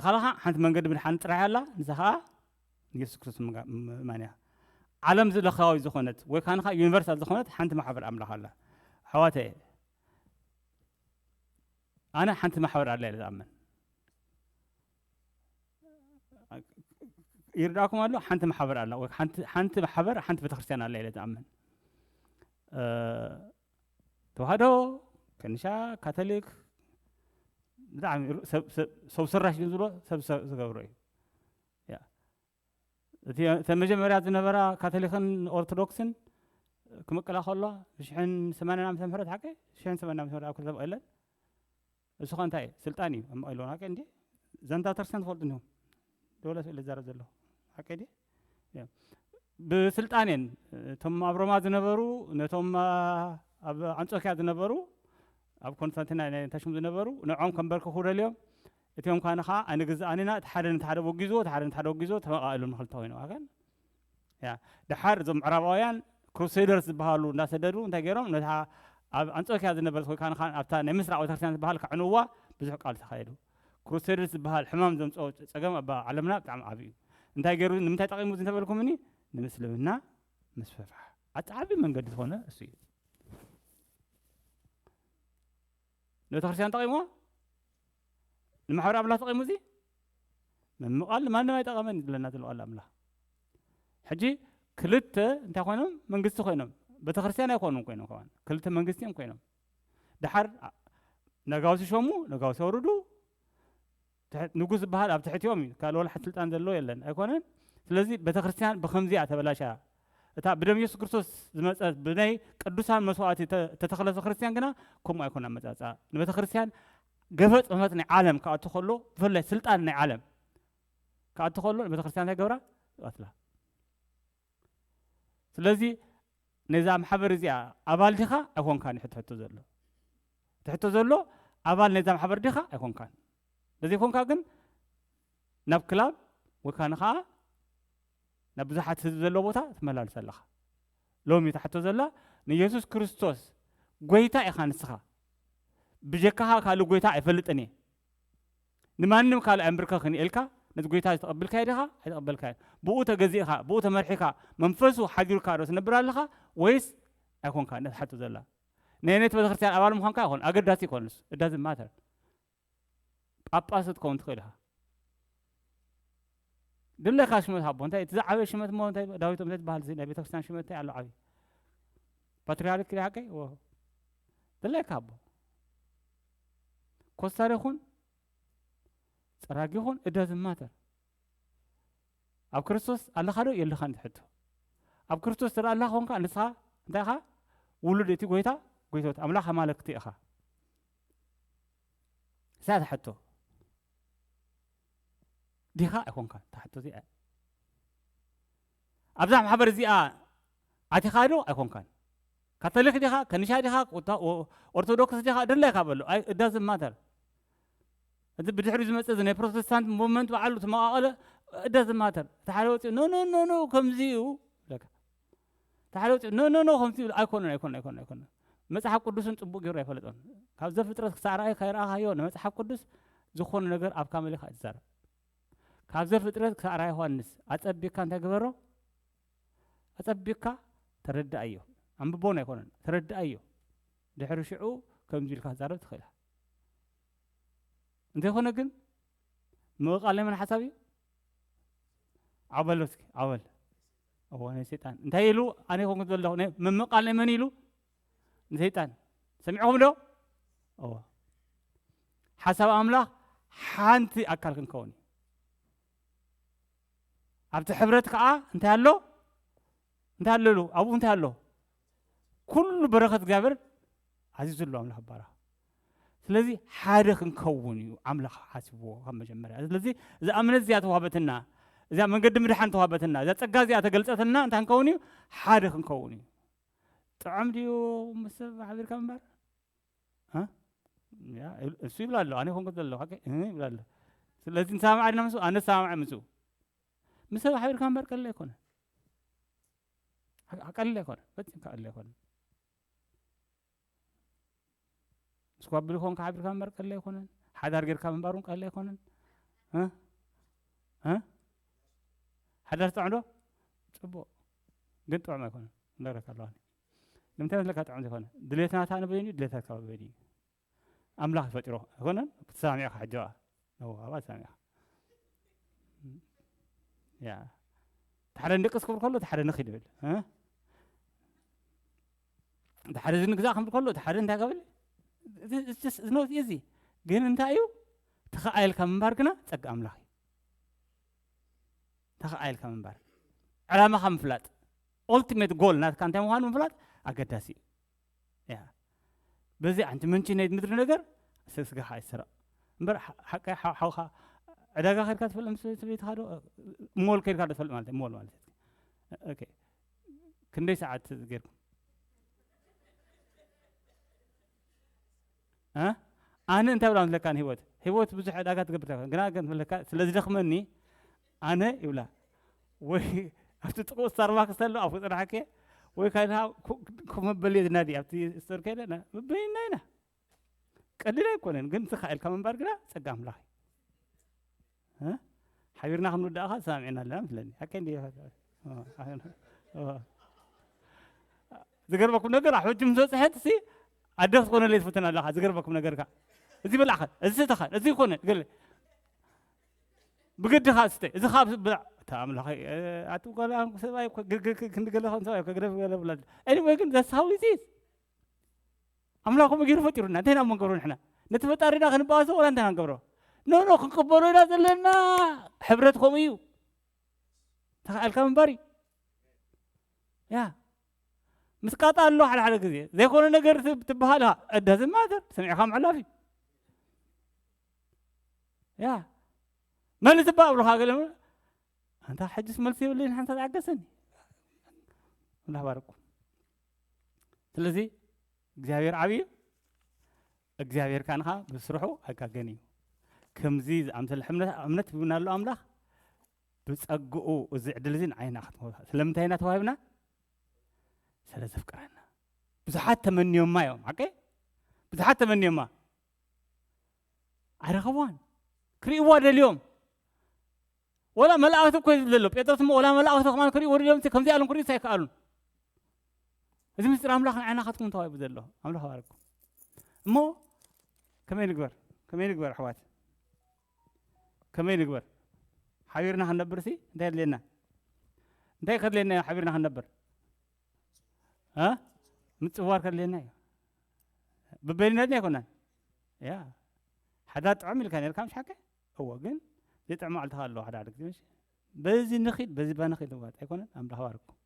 ካልኻ ሓንቲ መንገዲ ምድሓን ጥራሕ ኣላ ንሳ ከዓ ንየሱስ ክርስቶስ ምእማን እያ። ዓለም ዝለኻዊ ዝኾነት ወይ ካንኻ ዩኒቨርሳል ዝኾነት ሓንቲ ማሕበር ኣምላኽ ኣላ። ኣሕዋተ ኣነ ሓንቲ ማሕበር ኣላ ኢለ ዝኣምን። ይርዳእኩም ኣሎ ሓንቲ ማሕበር ኣላ ወይ ሓንቲ ማሕበር ሓንቲ ቤተክርስትያን ኣላ ኢለ ዝኣምን። ተዋህዶ፣ ከንሻ፣ ካቶሊክ ብጣዕሚ ሰብ ሰራሽ ግን ዝብሎ ሰብ ዝገብሮ እዩ። እቲ መጀመርያ ዝነበራ ካቶሊክን ኦርቶዶክስን ክምቅላ ከሎ ብሽሕን ሰማንያን ዓመተ ምህረት ሓቂ ሽሕን ሰማንያን ዓመተ ምህረት ኣብ ክልተ መቐለን እሱ ከ እንታይ ስልጣን እዩ ኣብ መቐለውን ሓቂ እንዲ ዘንታ ተርሰን ትፈልጡ እንዲሁም ደወለ ስእሊ ዝዛረብ ዘለኹ ሓቂ ድየ? ብስልጣን እየን እቶም ኣብ ሮማ ዝነበሩ ነቶም ኣብ ኣንጾኪያ ዝነበሩ ኣብ ኮንስታንቲና ተሽሙ ዝነበሩ ንዖም ከንበርክኹ ደልዮም እቲኦም ኳ ንኻ ኣይንግዝኣን ኢና እቲ ሓደ ነቲ ሓደ ወጊዝዎ እቲ ሓደ ነቲ ሓደ ወጊዝዎ ተመቓቐሉ ንክልተ ኮይኖም ኣከን ያ ድሓር እዞም ምዕራባውያን ክሩሴደርስ ዝበሃሉ እንዳሰደዱ እንታይ ገይሮም ነታ ኣብ ኣንጾኪያ ዝነበረት ወይ ካን ኣብታ ናይ ምስራቅ ቤተክርስትያን ዝበሃል ከዕንዋ ብዙሕ ቃል ተኻየዱ። ክሩሴደርስ ዝበሃል ሕማም ዘምፅኦ ፀገም ኣብ ዓለምና ብጣዕሚ ዓብዩ እንታይ ገይሩ ንምንታይ ጠቂሙ እዚ እንተበልኩምኒ ንምስልምና ምስፍፋሕ ኣቲ ዓብዩ መንገዲ ዝኾነ እሱ እዩ። ንቤተክርስትያን ጠቂምዋ ንማሕበር ኣምላኽ ጠቂሙ እዚ ምምቓል ንማንም ኣይጠቐመን ዝብለና ዘሎ ቃል ኣምላኽ። ሕጂ ክልተ እንታይ ኮይኖም መንግስቲ ኮይኖም ቤተክርስትያን ኣይኮኑን ኮይኖም ከማን ክልተ መንግስቲ እዮም ኮይኖም። ድሓር ነጋውሲ ሸሙ ነጋውሲ ኣውርዱ ንጉስ ዝበሃል ኣብ ትሕቲኦም እዩ ካልእ ወላ ሓንቲ ስልጣን ዘለዎ የለን ኣይኮነን። ስለዚ ቤተክርስትያን ብከምዚኣ ተበላሽያ እታ ብደም የሱስ ክርስቶስ ዝመፀት ብናይ ቅዱሳን መስዋእቲ ተተኽለሰ ክርስትያን ግና ከምኡ ኣይኮነ ኣመፃፅኣ ንቤተ ክርስትያን ገፈጥ መት ናይ ዓለም ክኣቱ ከሎ ብፍላይ ስልጣን ናይ ዓለም ክኣቱ ከሎ ንቤተ ክርስትያን እንታይ ገብራ ይቐትላ። ስለዚ ነዛ ማሕበር እዚኣ ኣባል ዲኻ ኣይኮንካን እዩ ሕቶ ዘሎ ትሕቶ ዘሎ ኣባል ነዛ ማሕበር ዲኻ ኣይኮንካን። ነዘይኮንካ ግን ናብ ክላብ ወይ ካን ከዓ ናብ ብዙሓት ህዝቢ ዘለዎ ቦታ ትመላልስ ኣለኻ። ሎሚ ትሓቶ ዘላ ንየሱስ ክርስቶስ ጎይታ ኢኻ ንስኻ ብጀካኻ ካልእ ጎይታ ኣይፈልጥን እየ ንማንም ካልእ ኣይንብርከኽን ኢልካ ነቲ ጎይታ ዝተቐብልካዮ ዲኻ ኣይተቐበልካዮ ብኡ ተገዚእኻ ብኡ ተመርሒኻ መንፈሱ ሓዲሩካ ዶ ትነብር ኣለኻ ወይስ ኣይኮንካ ነቲ ሓቶ ዘላ ናይ ነቲ ቤተክርስትያን ኣባል ምዃንካ ይኾን ኣገዳሲ ይኮንስ እዳዚ ማተር ጳጳስ ክትከውን ትኽእል ኢኻ። ድለካ ሽመት ሃቦ እንታይ እቲ ዝዓበየ ሽመት እሞ እንታይ ዳዊቶም እንታይ ዝበሃል ናይ ቤተክርስትያን ሽመት እንታይ ኣሎ ዓብዪ ፓትሪያርክ ዲ ሓቀይ ድለካ ሃቦ ኮስታር ይኹን፣ ጸራጊ ይኹን፣ it doesn't matter። ኣብ ክርስቶስ ኣለኻ ዶ የለኻን ትሕቶ። ኣብ ክርስቶስ ተደኣ ኣለኻ ኾንካ፣ ንስኻ እንታይ ኢኻ? ውሉድ እቲ ጎይታ፣ ጎይቶት ኣምላኽ ኣማልክቲ ኢኻ። እዛ ትሕቶ። ዲኻ ኣይኮንካን? እታ ሕቶ እዚኣ። ኣብዛ ማሕበር እዚኣ ኣቲኻ ዶ ኣይኮንካን? ካቶሊክ ዲኻ? ከኒሻ ዲኻ? ቁታ-፣ ኦ-፣ ኦርቶዶክስ ዲኻ? ደላይካ በሎ። ኣይ፣ it doesn't matter። እዚ ብድሕሪኡ ዝመጽእ እዚ ናይ ፕሮቴስታንት ሙቭመንት በዓሉ ተመቓቐለ፣ it doesn't matter። እቲ ሓደ ወጺኡ፣ "ኖ፣ ኖ፣ ኖ፣ ኖ፣ ከምዚ እዩ" ይብለካ። እቲ ሓደ ወጺኡ፣ "ኖ፣ ኖ፣ ኖ፣ ከምዚ ይብል" ኣይኮነን፣ ኣይኮነን፣ ኣይኮነን፣ ኣይኮነን። መጽሓፍ ቅዱስን ጽቡቕ ገይሩ ኣይፈለጦን። ካብ ዘፍጥረት ክሳዕ ራእይ ከይረኣኻዮ ንመጽሓፍ ቅዱስ ዝኾነ ነገር ኣብ ካመል ኢኻ ትዛረብ። ካብ ዘፍጥረት ክሳዕ ራእይ ዮሃንስ ኣጸቢቕካ እንታይ ግበሮ? ኣጸቢቕካ ተረድኣዮ። ኣንብቦን ኣይኮነን፣ ተረድኣዮ። ድሕሪ ሽዑ ከምዚ ኢልካ ክትዛረብ ትኽእል ኢኻ። እንተይኮነ ግን ምቕቓል ናይ መን ሓሳብ እዩ? ዓው በሎ እስኪ፣ ዓው በል። እዎ፣ ናይ ሰይጣን። እንታይ ኢሉ? ኣነ ይኮንኩ ዘለኹ። ናይ ምምቓል ናይ መን ኢሉ? ንሰይጣን። ሰሚዕኹም ዶ? እዎ። ሓሳብ ኣምላኽ ሓንቲ ኣካል ክንከውን እዩ። ኣብቲ ሕብረት ከዓ እንታይ ኣሎ? እንታይ ኣሎ ኢሉ? ኣብኡ እንታይ ኣሎ? ኩሉ በረኸት እግዚኣብሔር ኣዚዙ ኣሎ ኣምላኽ ይባረኽ። ስለዚ ሓደ ክንከውን እዩ ኣምላኽ ሓሲብዎ ካብ መጀመርያ። ስለዚ እዛ እምነት እዚኣ ተዋህበትና፣ እዛ መንገዲ ምድሓን ተዋህበትና፣ እዛ ጸጋ እዚኣ ተገልጸትና እንታይ ክንከውን እዩ? ሓደ ክንከውን እዩ። ጥዑም ድዩ ምስ ሰብ ሓቢርካ ምንባር? ሃ? ያ፣ እሱ ይብላ ኣሎ፣ ኣነ ኮንኩ ዘለኹ፣ ሓቂ? እህ፣ ይብላ ኣሎ። ስለዚ ንሰማማዕ ዲና ምስኡ? ኣነ ሰማማዕ ምስኡ። ምስ ሰብ ሓቢርካ ምንባር ቀሊል ኣይኮነን። ሓ-፣ ቀሊል ኣይኮነን። ፈጺምካ ቀሊል ኣይኮነን። ምስ ጓብል ኮንካ ሓቢርካ ምንባር ቀሊል ኣይኮነን። ሓዳር ጌርካ ምንባር እውን ቀሊል ኣይኮነን። እ? እ? ሓዳር ጥዑም ዶ? ጽቡቕ። ግን ጥዑም ኣይኮነን። እንዳረካ ኣለዋኒ። ንምንታይ መስለካ ጥዑም ዘይኮነ? ድሌትና እታ ንበይኑ፣ ድሌታትካ በይኑ። ኣምላኽ ፈጢሮ ኣይኮነን? ተሰማሚዕካ ሕጂ ኸኣ። ነው፣ ኣብኣ ተሰማሚዕካ። ያ። እቲ ሓደ ንደቅስ ክብል ከሎ፣ እቲ ሓደ ንኺድ ይብል። እ? እቲ ሓደ እዚ ንግዛእ ክብል ከሎ፣ እቲ ሓደ እንታይ ክብል? እዚ፣ it's just፣ it's not easy። ግን እንታይ እዩ? ተኸኣይልካ ምንባር ግና ጸጋ ኣምላኽ እዩ። ተኸኣይልካ ምንባር። ዕላማኻ ምፍላጥ። ኦልቲሜት ጎል ናትካ እንታይ ምዃኑ ምፍላጥ ኣገዳሲ እዩ። ያ። በዚ ኣንቲ ምንጪ ናይ ምድሪ ነገር ስስጋኻ ኣይትስረቕ። እምበር ሓ-፣ ሓቀይ ሓው-፣ ሓውኻ ዕዳጋ ከድካ ትፈልጥ ምስ ሰበይትኻ ዶ? ሞል ከድካ ዶ ትፈልጥ ማለት እዩ? ሞል ማለት እዩ። ኦኬ። ክንደይ ሰዓት ጌርኩም? እ? ኣነ እንታይ ብላ መስለካ ንህይወት? ህይወት ብዙሕ ዕዳጋ ትገብር ኣይኮነን። ግና ግን ትብለካ፣ ስለ ዝደኽመኒ ኣነ ይብላ። ወይ ኣብቲ ጥቕኡ ስታርባክስ ተሎ ኣብኡ ጽናሕከ፣ ወይ ካልእ ኮ-፣ ኮፍ መበሊ ዝናዲ ኣብቲ ስቶር ከይደ፣ ና-፣ መበሊና ኢና። ቀሊል ኣይኮነን፣ ግን ስኻ ኢልካ ምንባር ግና ጸጋ ኣምላኽ እዩ። እ? ሓቢርና ክንውዳእኻ ተሰማሚዕና ኣለና መስለኒ። ሓቀይ እንድየ። እ፣ እ። ዝገርመኩም ነገር፣ ሕጂ ምስ በጽሐት ሲ ኣደ ክትኮነለይ ትፍትን ኣለኻ። ዝገርመኩም ነገር ከ፣ እዚ ብላዕኸ፣ እዚ ስተኻን፣ እዚ ይኮነ፣ ገለ ብግድኻ ስተ፣ እዚ ካብ ብላዕ፣ እታ ኣምላኸይ፣ እ፣ ኣቲ ጓል ኣን-፣ ሰብኣይ እኮ ግርግር ክ-፣ ክንዲ ገለ ኾን ሰብኣይ እኮ ግደፍ ገለ ብላ። Anyway፣ ግን that's how it is። ኣምላኽ ከምኡ ገይሩ ፈጢሩና። እንታይ ኢና እሞ ንገብሮ ንሕና? ነቲ ፈጣሪና ክንበኣሶ ወላ እንታይ ኢና ንገብሮ? ኖ፣ ኖ፣ ክንቅበሎ ኢና ዘለና። ሕብረት ከምኡ እዩ። ተኸኣልካ ምንባር እዩ። ያ። ምስቃጥ ኣሎ ሓደ ሓደ ግዜ። ዘይኮነ ነገር ትብ-፣ ትበሃል ኢኻ። It doesn't matter። ሰሚዕካ ምሕላፍ እዩ። ያ። መልስ እባ ኣብሉኻ ገለ ም-፣ ኣንታ ሕጅስ መልሲ የብለይን፣ ሓንሳብ ተዓገሰኒ። ኣምላኽ ባርኩም። ስለዚ እግዚኣብሔር ዓብዪ እዩ። እግዚኣብሔር ካንኻ ብስርሑ ኣይጋገን እዩ። ከምዚ ዝኣምሰለ እምነት፣ እምነት ሂቡና ኣሎ ኣምላኽ። ብጸግኡ እዚ ዕድል እዚ ንዓይና ክትመውታ። ስለምንታይ ኢና ተዋሂብና? ስለ ዘፍቅረና። ብዙሓት ተመንዮማ እዮም፣ ሓቀይ? ብዙሓት ተመንዮማ። ኣይረኸብዋን። ክርእይዋ ደልዮም። ወላ መላእክቲ እኮ እዩ ዝብል ዘሎ። ጴጥሮስ እሞ ወላ መላእክቲ ከማን ክርእይዎ ደልዮም፣ ከምዚ ኣሎም ክርእዩስ ኣይከኣሉን። እዚ ምስጢር ኣምላኽ ንዓይናኻትኩም ተዋሂቡ ዘሎ። ኣምላኽ ባርኩም። እሞ ከመይ ንግበር? ከመይ ንግበር ኣሕዋት? ከመይ ንግበር? ሓቢርና ክንነብር ሲ እንታይ የድልየና? እንታይ ከድልየና እዩ ሓቢርና ክንነብር? እ? ምጽዋር ከድልየና እዩ። ብበይንነትና ኣይኮነን። ያ። ሓዳ ጥዑም ኢልካ ነርካ ምሽ ሓቀ እዎ ግን ዘይጥዕም መዓልትኻ ኣለዎ ሓደ ሓደ ግዜ ምሽ በዚ ንኺድ በዚ ባ ንኺድ ዋጥ ኣይኮነን ኣምላኽ ባርኩም